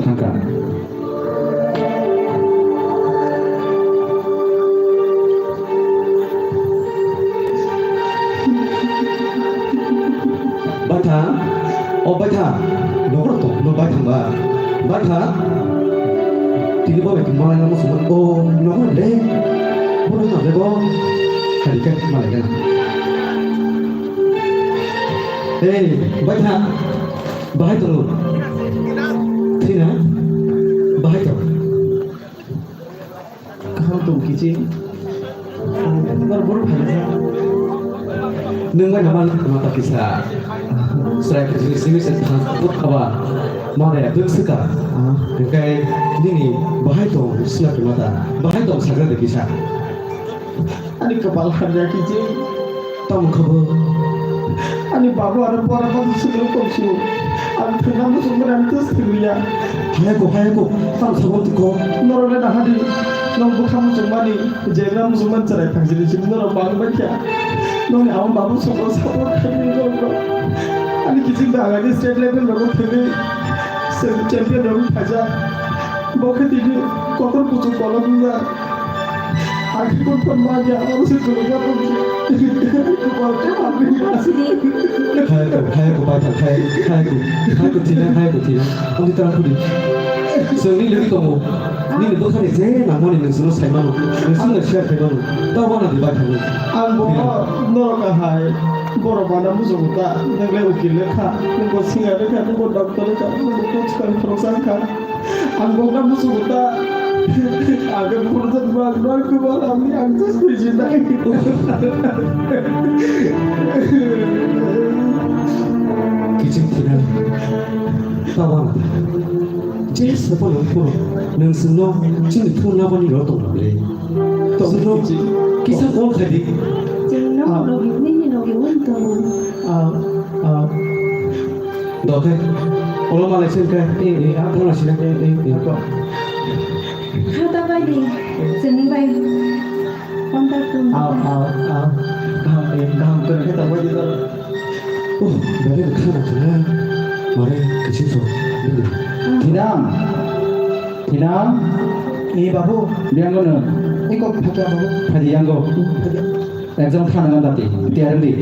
Thangka. Baitha, o baitha, nokhorok tong, no baitha ba. Baitha. Tini bo belai malai no muchung mano. O, nogo de. Bono tang de bo. Hari khe malai gana. Hey, bai tha. Bahai tongo. Thina. Bahai tongo. Kaham tong kiching. Nor buru phai. Nung bai nama mata kisa. Srai kisa simi se thang put aba. Mare duk sika. Hingkai nini bahai tong sila mata. Bahai tong sagra de kisa. Ani kapal hamya kiching. Tamo kha bo? Ani baba aro bora baba sugro tongsu. Ang thangna muchungmani ang tus thwiya. Hayako, hayako, tamo kha bo tiko? Norok le nahadi, nong bwkha muchungmani, jegra muchungmani chwrai phangsini simi norok bang baikha. Nongni ama babu sugro support khaini norok. Ani kiching da agani state level rogo thangwi champion rogo phaijak. Bo khe tini kotor kuchuk kolok wngjak. Ang khe kotor manya, abo se kolok wngjak. Hayako, hayako, bai thang, hayako, hayako, hayako thina, hayako thina. Ang tang khudi. Chwng ni logi tongo. Nini bwkhani je nangmani nwng chwngno sai mano. Nwng chwngno share khai mano. Tao wana di bai thangwi. Ang bo norok kahai. Borok bana muchungo ta. Nwng le ukil le kha. Nwng bo singer le kha. Nwng bo doctor le kha. Nwng bo coach kha. Khoroksa kha. Ang bokna muchungo ta. Ang bokna muchungo ta. Ang just khusi nai. Kiching thina. Tawang. Jes na pon pon. Nang sino chini thun na bani ro tong le. Tong sino kiching. Kisa call khai di. Chwng no logi, nini logi wng tongo. Ah, ah. Doke, olo malai sengke, eh, eh, ah, thangna sina, eh, eh, eh, ko. Khata bai di, chwngni bai contact tong. Au, au, au. Kaham, eh, kaham kwrwng khe tongbai di, toro. Oh, bere khana khana. Mare, kiching so. Thinam. Thinam. Eh, babu. Biang kono. Iko phakia, babu. Phadi yango. Phakia. Ekjon khana nang dati, tiyar wngdi.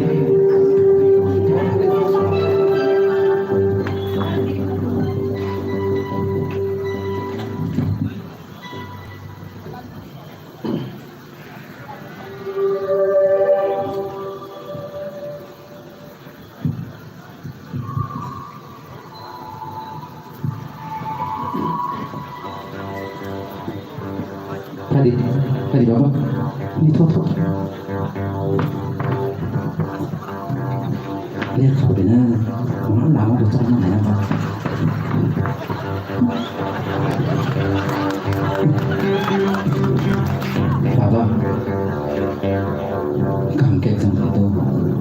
Hadi, hadi baba. Ni tho tho. Ni khabe na. Ma lama ko chana na ba. Baba. Kam ke jang to.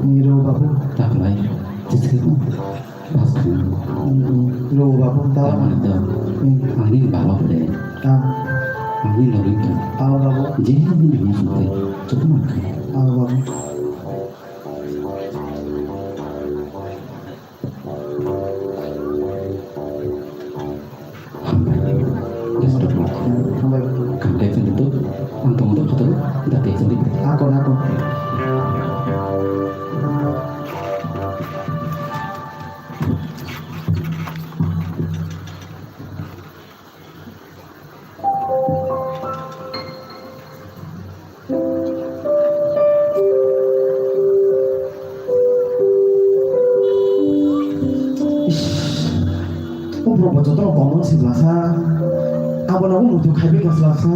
Ni ro baba. Tak lai. Jis ke. Bas khe. Lo baba ta. Tamani to. Hmm. Ani baba bole. Ah. Ani lori to. Ah, baba. Je ani ni sute. Chutu ma khe. Ah, baba. Hambai. Best of luck. Hambai. Kang kai phone to. Ang tong to khato. Da te jodi. Ako, ako. Ish, o borok bo jotono komon si bwlasa. Abono o muitu khaibai kha bwlasa.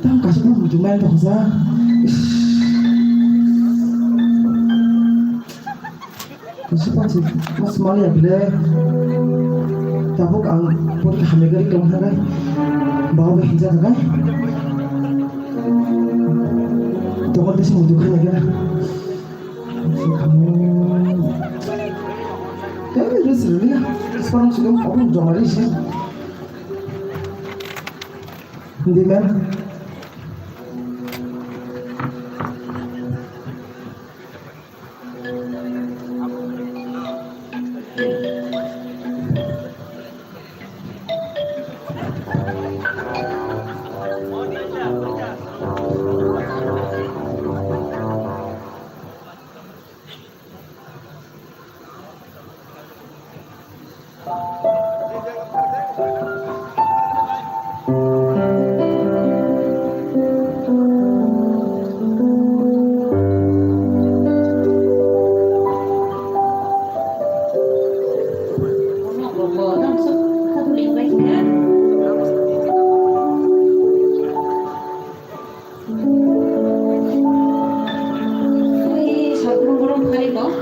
Tamo kaisa bo muitu mai tongsa. Ish. Kaisa pansi mas mali ya bile. Tabuk ang pori hamya gari tong thakai. Bawa hinja thakai. Tokol tesi mudu khana gana. Kamu. Kamu terus rili ya. Sekarang sudah aku jomari sih. Hindi man.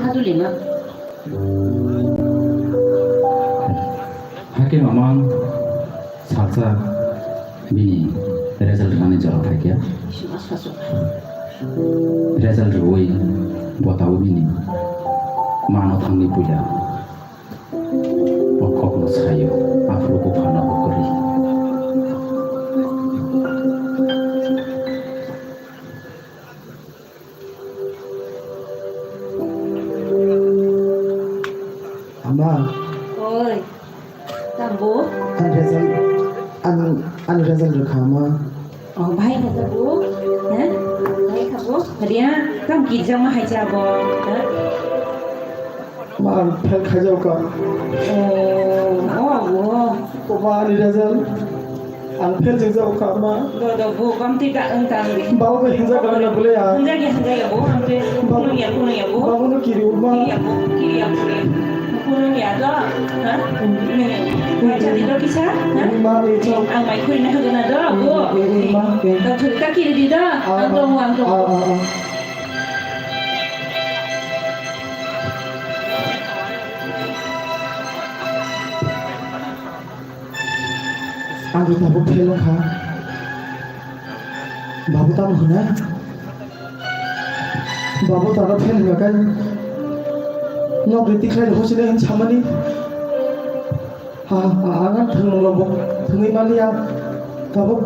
Dulima. Hakhe mamang salsa bini result rwnani jora phaikha. Result rwui botao bini mano thangwi puila. O kokno sayo, aphuru buphano bo kwrwi. Ama. Oi. Tambo. Ani result, ani, ani result rwkha, ama. Oh, bhai, rwkha bo. Ha? Bhai, kha bo. Riya, tam kijama hai cha bo. Ha? Ma, ang fail khaijao ka. Oh, oh, oh. Ko ma, ani result. Ang fail jeng jao ka, ma. Do, do, bo, kam ti ka, ang tang di. Babo bai hinja ka na bole ya. Hinja ke, hinja ya, bo, ang te. Babo. Kunung ya, kunung ya, bo. Babo no kiri, ma. Kiri ya, bo, kiri ya, bo. Kunung ya, do. Ha? Ni, ni, ni, cha di do kisa, ha? Ni, ma, ni, cha. Ang mai khuri na hagana do, bo. Ni, ni, ni, ma, ni. Ta thuri ta kiri di do. Ah, ang dong, ah, ang dong. Ah, ah, ah. Ang ri tabuk fail wngkha. Babu tamo hwnwi? Babu tamo fail wngkha khe nok ri tikhlai hochini hwn samani. Ha, ha, ang ang thwngmung rok bo thwngwi manliya. Tabuk.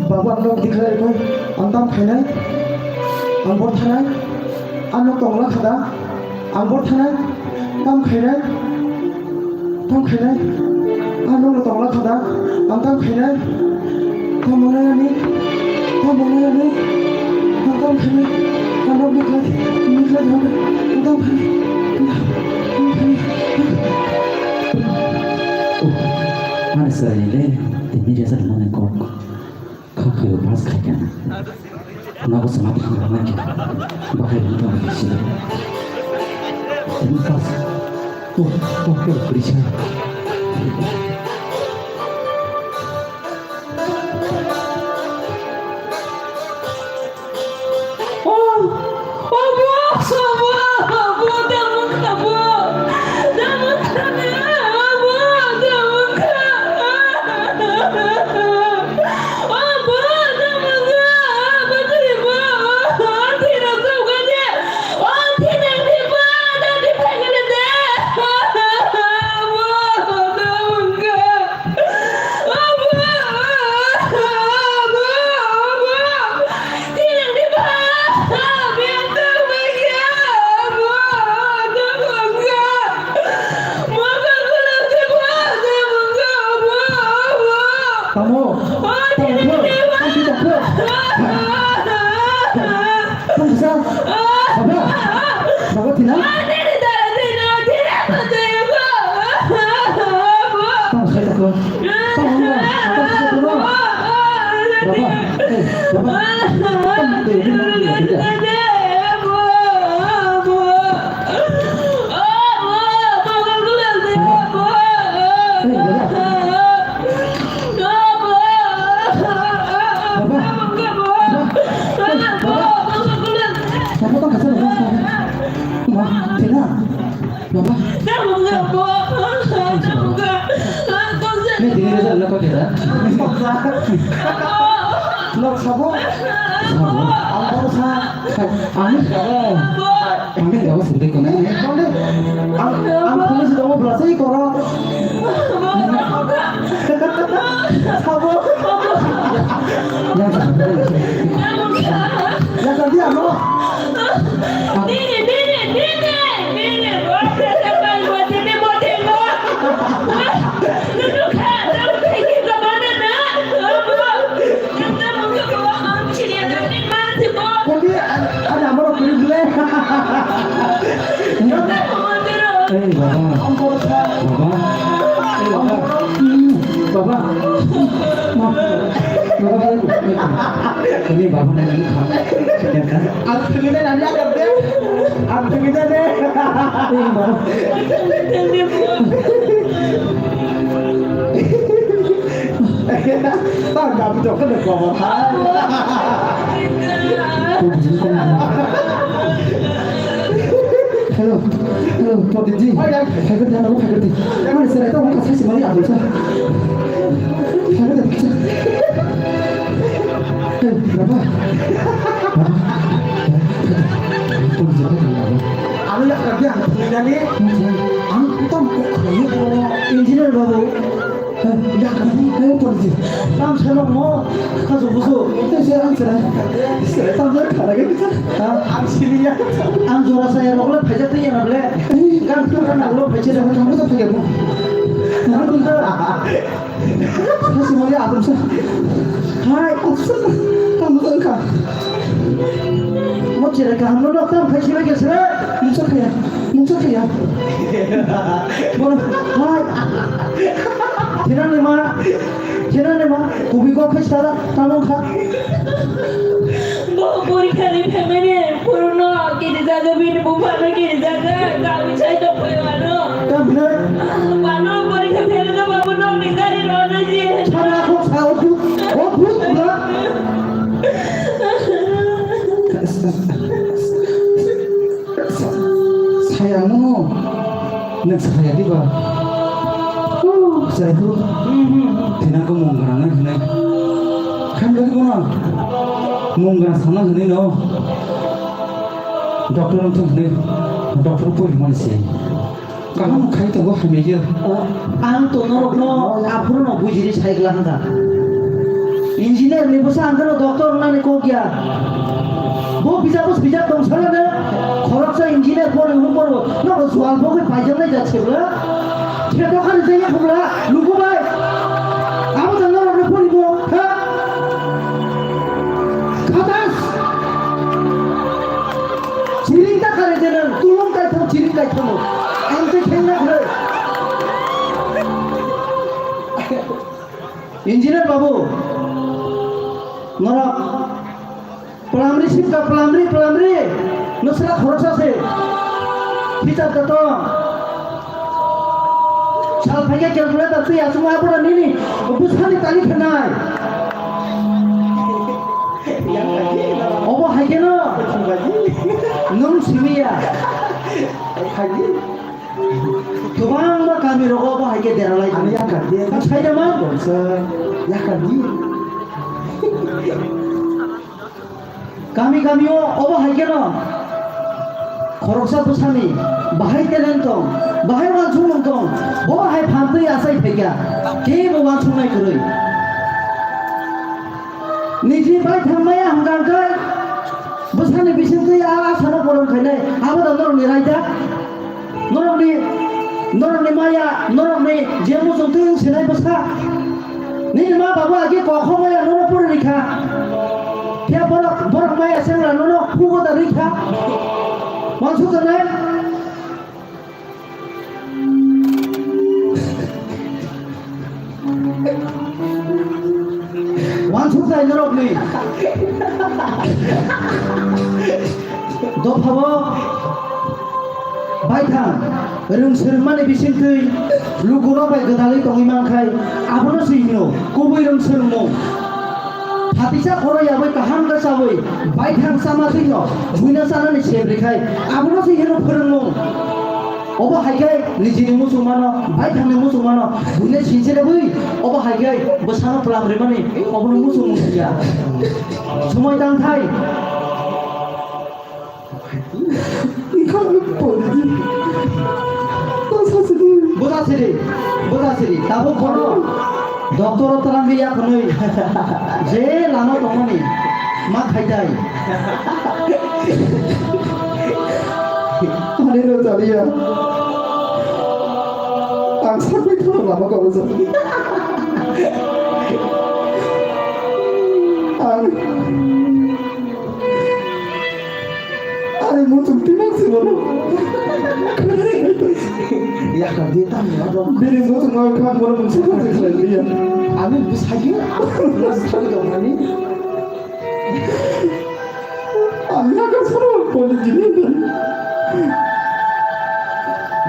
Babu, ang nok dikhlai rikoi, ang tam khainai, ang bor thanai, ang nok tongla khada, ang bor thanai, tam khainai, tam khainai, ang nok tongla khada, ang tam khainai, tam monai ani, tam monai ani, ang tam khainai, ang nok dikhlai, dikhlai, ang tam khainai, tam khainai. Oh, mana sari le, tini rasa mana kok. Kha khaio pass khai kha. Nogo sama thang rang nai kha. Bahai rang nai kha sila. Tini pass. Oh, oh, oh, prisa. Oh, oh, bo, oh, bo, bo, da mung kha, bo. Da mung kha, bo, bo, da mung kha. Oh, bo, da mung kha, bo, thwi, bo, oh, thwi rok jok ga de. Oh, thwi nang di, bo, da di phai ga de. Bo, da mung kha. Tamo, tamo, tamo, tamo, tamo. Tamo sa, baba, baba tina. Tamo sa tako. Tamo sa tako. Baba, eh, baba. Tamo sa tako. Nok sabo? Sabo. Ang boro sa. Ang bini gabo sudi kono ne. Ang, ang police dongo bwla sei koro. Sabo. Yang sabo. Yang tadi ano? Dini, dini, dini, dini. Kondi, ada, ada apa lo beli beli? Eh, baba. Baba. Eh, baba. Hmm, baba. Ma. Baba, baba. Ini baba nanya ni kha. Ang thwgwi nai nani agak de. Ang thwgwi nai de. Eh, baba. Tang kami jok kena bawa hai. Ponditji, phaikar di, ano phaikar di. Ano serai ta wngkha, saisi mani abul sa. Phaikar di, phaikar di. Hey, baba. Ponditji, phaikar di, ano. Ano yak kar di, ano thungnani. Ang tong kok khlaiwi. Engineer babu. Ang sana mo, kaso buso. Ang sana. Sana tamo khana ke. Ha? Ang sini ya. Ang jora saya rok le phajak twi ya na ble. Gan tu kan lo phajak. Sana tamo sa phajak mo. Sana tamo sa. Kasi mo ya atum sa. Hai, atum sa. Tamo sa ka. Mo chere ka hamno doktor phajak ke sere. Mo sa kaya. Mungsa kaya. Bono, hai. Thinani ma, thinani ma, kubi kok khai sara, tamung kha. Bo porikha ni phaimani, puruno kiri jaga, bini buphano kiri jaga, kami sai to koi wano. Tamne. Wano porikha phele no babu no ni gari no na ji. Chana kok sa otu, otu pura. Saya no, nwng saya diba? Saya tu, tina ko mung grang na hinai. Kan lagi mana? Mung grang sana hinai no. Doctor ang tu hinai. Doctor pun mana sih? Kaham khai tongo hamya. O, ang to norokno aphuru no bujiri sai gla hwnka. Engineer ni bwsa ang kheno doctor wngnani kok ya. Bo bijabo swijak tong sanane khoroksa engineer pori hwn poro nono jual bogwi paijaknai jak se bwla. Theto khani jengya phubla lugu bai. Abo da norokno poribo ha. Khatas. Chiring ta kare de nang, tulung kai thang, chiring kai thang. Ang te kheng na kare. Engineer babu, norok pelamri sipka, pelamri, pelamri. Nwsla khoroksa se. Hichar da tong. Sal phaikhe calculator twi achukma aphuru nini bwsani tali khanai. Obo hai kheno nwng simiya. Kwbangma kami rogo obo hai khe deralai. Ani yakar di. Saida man. Yakar di. Kami kami o obo hai kheno khoroksa bwsani bahai talent tong, bahai wansukmung tong, bo hai phan twi achai phaikha, kebo wansuknai kwrwi. Niji bai thangmaya hwnkha hwnkhe bwsani bisingtwi a asano polong khainai, abo da norokni raida. Norokni, norokni maya, norokni je muchung twi wng sinai bwsa. Nini ma babu agi kok hobaya nono puri rikha. Phiya borok, borok maya sengra nono hugo da rikha. Wansuk tanai. Wansuk jai norokni. Dophabo baithang rwng swrwngmani bisingtwi lukurok bai gwdalwi tongwi mankhai, abono se hino kubui rwng swrwngmung. Phatisa khoro yabwi kaham khe chawi baithang chama twino buino chanani sep rwkhai, abono se hino phwrwngmung. Obo hai khe nijini muchungmano, baithangni muchungmano buino sinchirebwi, obo hai khe bwsano twlam rimani obono muchungmung ya. Somoi tangthai. Bwsa siri, bwsa siri, tabuk bono doctor o twlang ya khwnwi je lama tongmani ma khaidai. Ani no jaliya. Ang sakni thoro lama kabo jani. Ang Ani muchung twi mang se bono. Yakar di tamo abo. Bini muchung ma kha bono mungsa kha se khlai liya. Ani bwsagi, bwsagi dong ani. Ani yakar soro boni jini.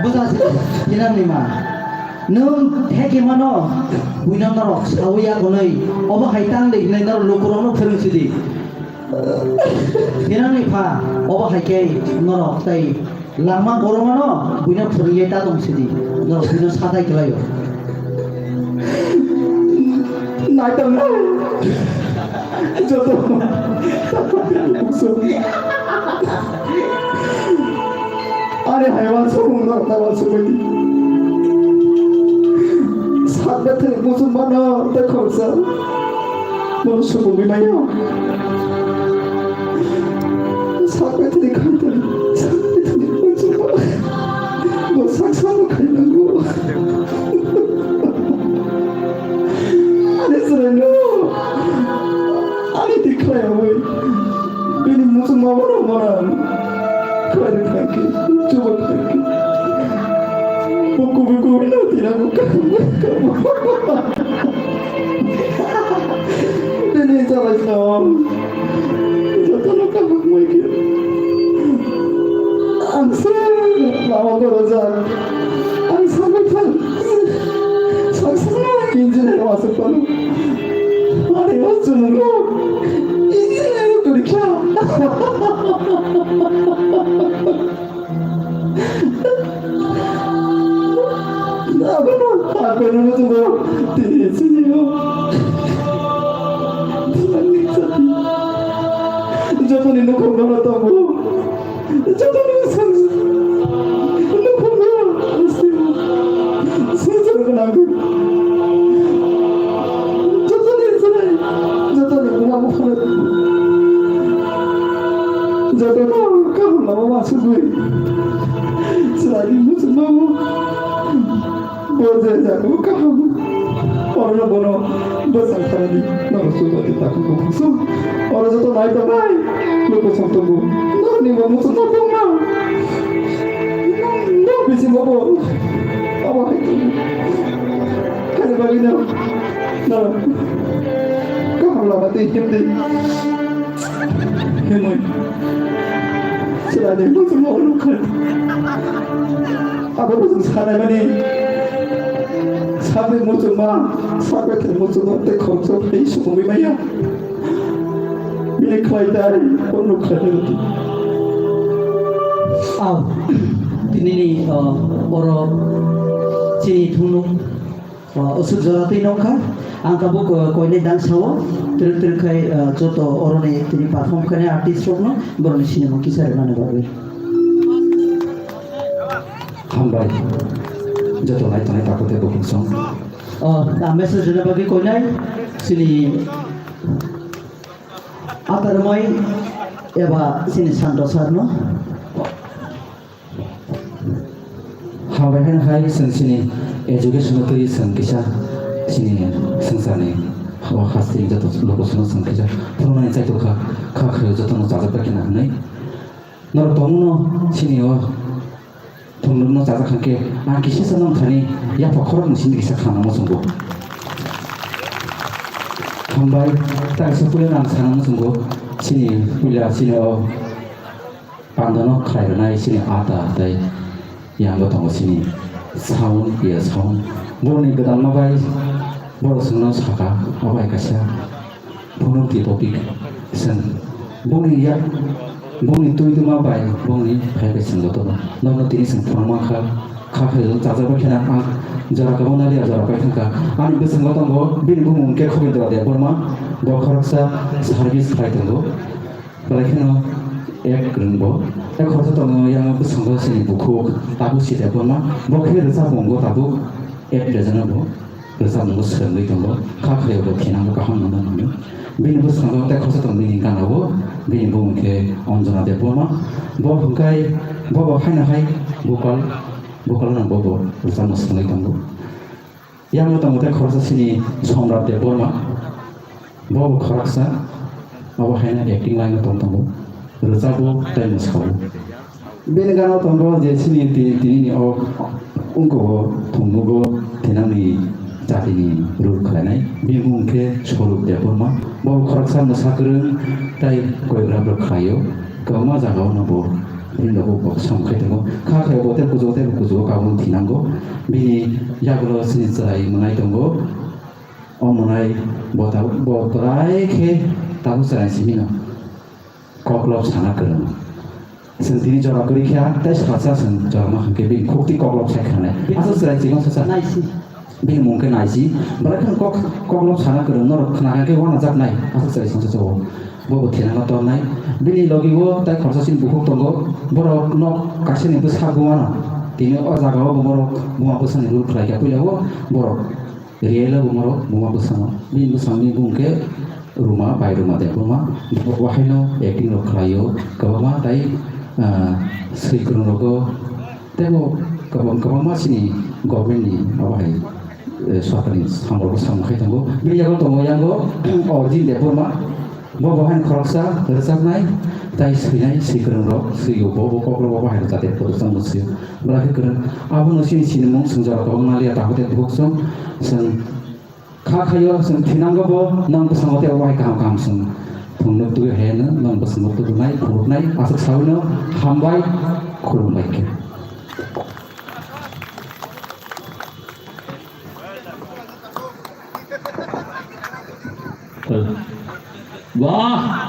Bwsa se, inang ni ma. Nwng theke mano, buino norok sawi ya konwi. Obo hai tang de hinai norok lukurokno phwrwng sidi. Hinani pha, obo hai khe norok tei Langma boromano buino phwrwngwi ta tong sidi, norok buino sadai kwlaio. Naitok nai. Joto. Ani hai wansukmung norok ta wansukbaidi. Sak bethani muchungmano tei khoroksa. Bono sumungwi maya. Sak bethani khaitani, sak bethani muchungma. Bo sak samo khainango. Ani chwraino, ani twi khlaiyawi. Bini muchungma bono manang. Khlai thangkhe, chuba thangkhe. Bo kubui kubui no tira bo kaham, kaham. Bini jalai no. Jotono kaham mai khe. Ang se lama gorojak. Ang sabai thang. Sak sak no engineer wasuk panu. Ani o chungo. Engineer o turi kya. Abono, abono tunggu. Tini sini o. Tini sini. Jotoni nukhung no tongo. Jotoni sang. Nukhung no. Sini. Sini sini. Jotoni sini. Jotoni buma bupha. Jotono kaham lama wasugwi. Chwraini muchungmano bo je jago kaham. Orono bono bwsang kharani norok chubadi takhuk bukhuk song. Oro joto nai tongnai luku song tongo. Norokni bo muchungma tongma. Nok bisingo bo abo hai tongo. Haini bagwino norok kaham lama tei himdi. Himwi chwraini muchungma oro kha. Abo bwswng sanai mani sakni muchungma, sakni thai muchungma tei khoroksa phai sumungwi maya. Bini khlai tari, bono khlai tari. Aw, tinini, uh, oro chini thungnuk, uh, usuk jora twi nokha. Ang tabuk, uh, koinai dang sao, twrwk twrwk khai, uh, joto oroni tini perform khainai artist rokno borokni sinimung kisa rwnani bagwi. Hambai, joto nai tongnai takhuk tei bukhuk song. Oh, ta message rwna bagwi koinai chini Atarmai eba chini Santo sir no. Hambai heno hai chwng chini education no twi chwng kisa chini swngcharni o hasteni joto lukusongno chwng kisa phwrwngnani chaitok kha, kha khaio jotono chajak bai kheno hwnwi. Norok tongmungno chini o thwngmungno chajak kha khe ang kisa sa nang thani yapha khoroknwi simi kisa khanangma chwngkuk. Hambai, ta kisa puila ang sanangma chwngkuk. Chini puila chini o pandano khlai rwnai chini ata tei yango tongo chini sound, ya sound. Borokni gwdalma bai borok chwngno saka, o bai kaisa phunukti topic chwng bongni ya, bongni twi twma bai bongni phai bai chwng jotono. Nono tini chwng phunukma kha, kha khe chajak bai kheno ang jora kwbangma liya jora pai thangkha. Ani bwskango tongo bini bumung khe Khobindra Debbarma, bo khoroksa service khlai tongo. Belai kheno ek kwrwng bo. Tei khoroksa tongo yang bwskango chini bukhuk Tabu Sita Debbarma. Bo khe rwchapmung bo tabuk at present o bo rwchapmung bo swrwngwi tongo. Kha khaio bo thinango kaham nangma nangwi. Bini bwskango tei khoroksa tongo bini gana o, bini bumung khe Anjana Debbarma. Bo hwnkhe bo bo haino hai vocal, vocal no bo bo rwchapmung swrwngwi tongo. Yang tongo tei khoroksa chini Somrat Debbarma, bo bo khoroksa, abo haino acting line o tong tongo, rwchabo tei mwsao. Bini gana tongo je chini tini, tini ni o wngkok o thwngmung o thinangni jatini role khlainai, bini bumung khe Swarup Debbarma, bo bo khoroksa mwsa kwrwng tei choreograph rok khlaio. Kwbangma jagao no bo film rok bo kok sam khai tongo. Kha khe bo tei kuchugo tei bo kuchugo kabung thinango. Bini yagulo chini chwrai mwnai tongo. O mwnai bo tabuk bo kwrai khe tabuk chwrai simi no koklop sana kwrwng. Chwng tini jora kwrwi kha, tei salsa chwng jora ma hwnkhe bini khukti koklop sai khanai. Aswk chwrai chikon sasa. Naisi. Bini mung khe Naisi. Belai kheno kok, koklop sana kwrwng norok khna kha khe uanajaknai. Aswk chwrai songsa chao. Bo bo thinangno tornai. Bini logi o tai khorsa sini bukhuk tongo. Borok nok kaisa ni bwsa bumano. Tini o jaga o bo borok buma bwsani rule khlai kha puila o borok. Real o bumaro buma bwsano. Bini bwsani bung khe Ruma bai Ruma de Ruma. Bo haino acting rok khlaio. Kwbangma tai, ah, swi kwrwng rogo. Tei bo kwbang, kwbangma chini government ni abo hai, eh, sorkar ni samung rok samung khai tongo. Bini yago tongo yango Orjin Debbarma. Bo bo haino khoroksa rwchapnai tai swinai swi kwrwng rok swio. Bo bo kok rok bo hai rwchap de kwrwngsa bo swio. Bwlai khe kwrwng. Abono chini sinimung swngjak kwbangma liya takhuk tei bukhuk song. Chwng kha khaio, chwng thinango bo, nwng bwskango tei wahai kaham kaham chwng thwngno twi hai hwnwi nwng bwskango tubunai, phunuknai, aswk sawino hambai, khulumbai khe. Wah,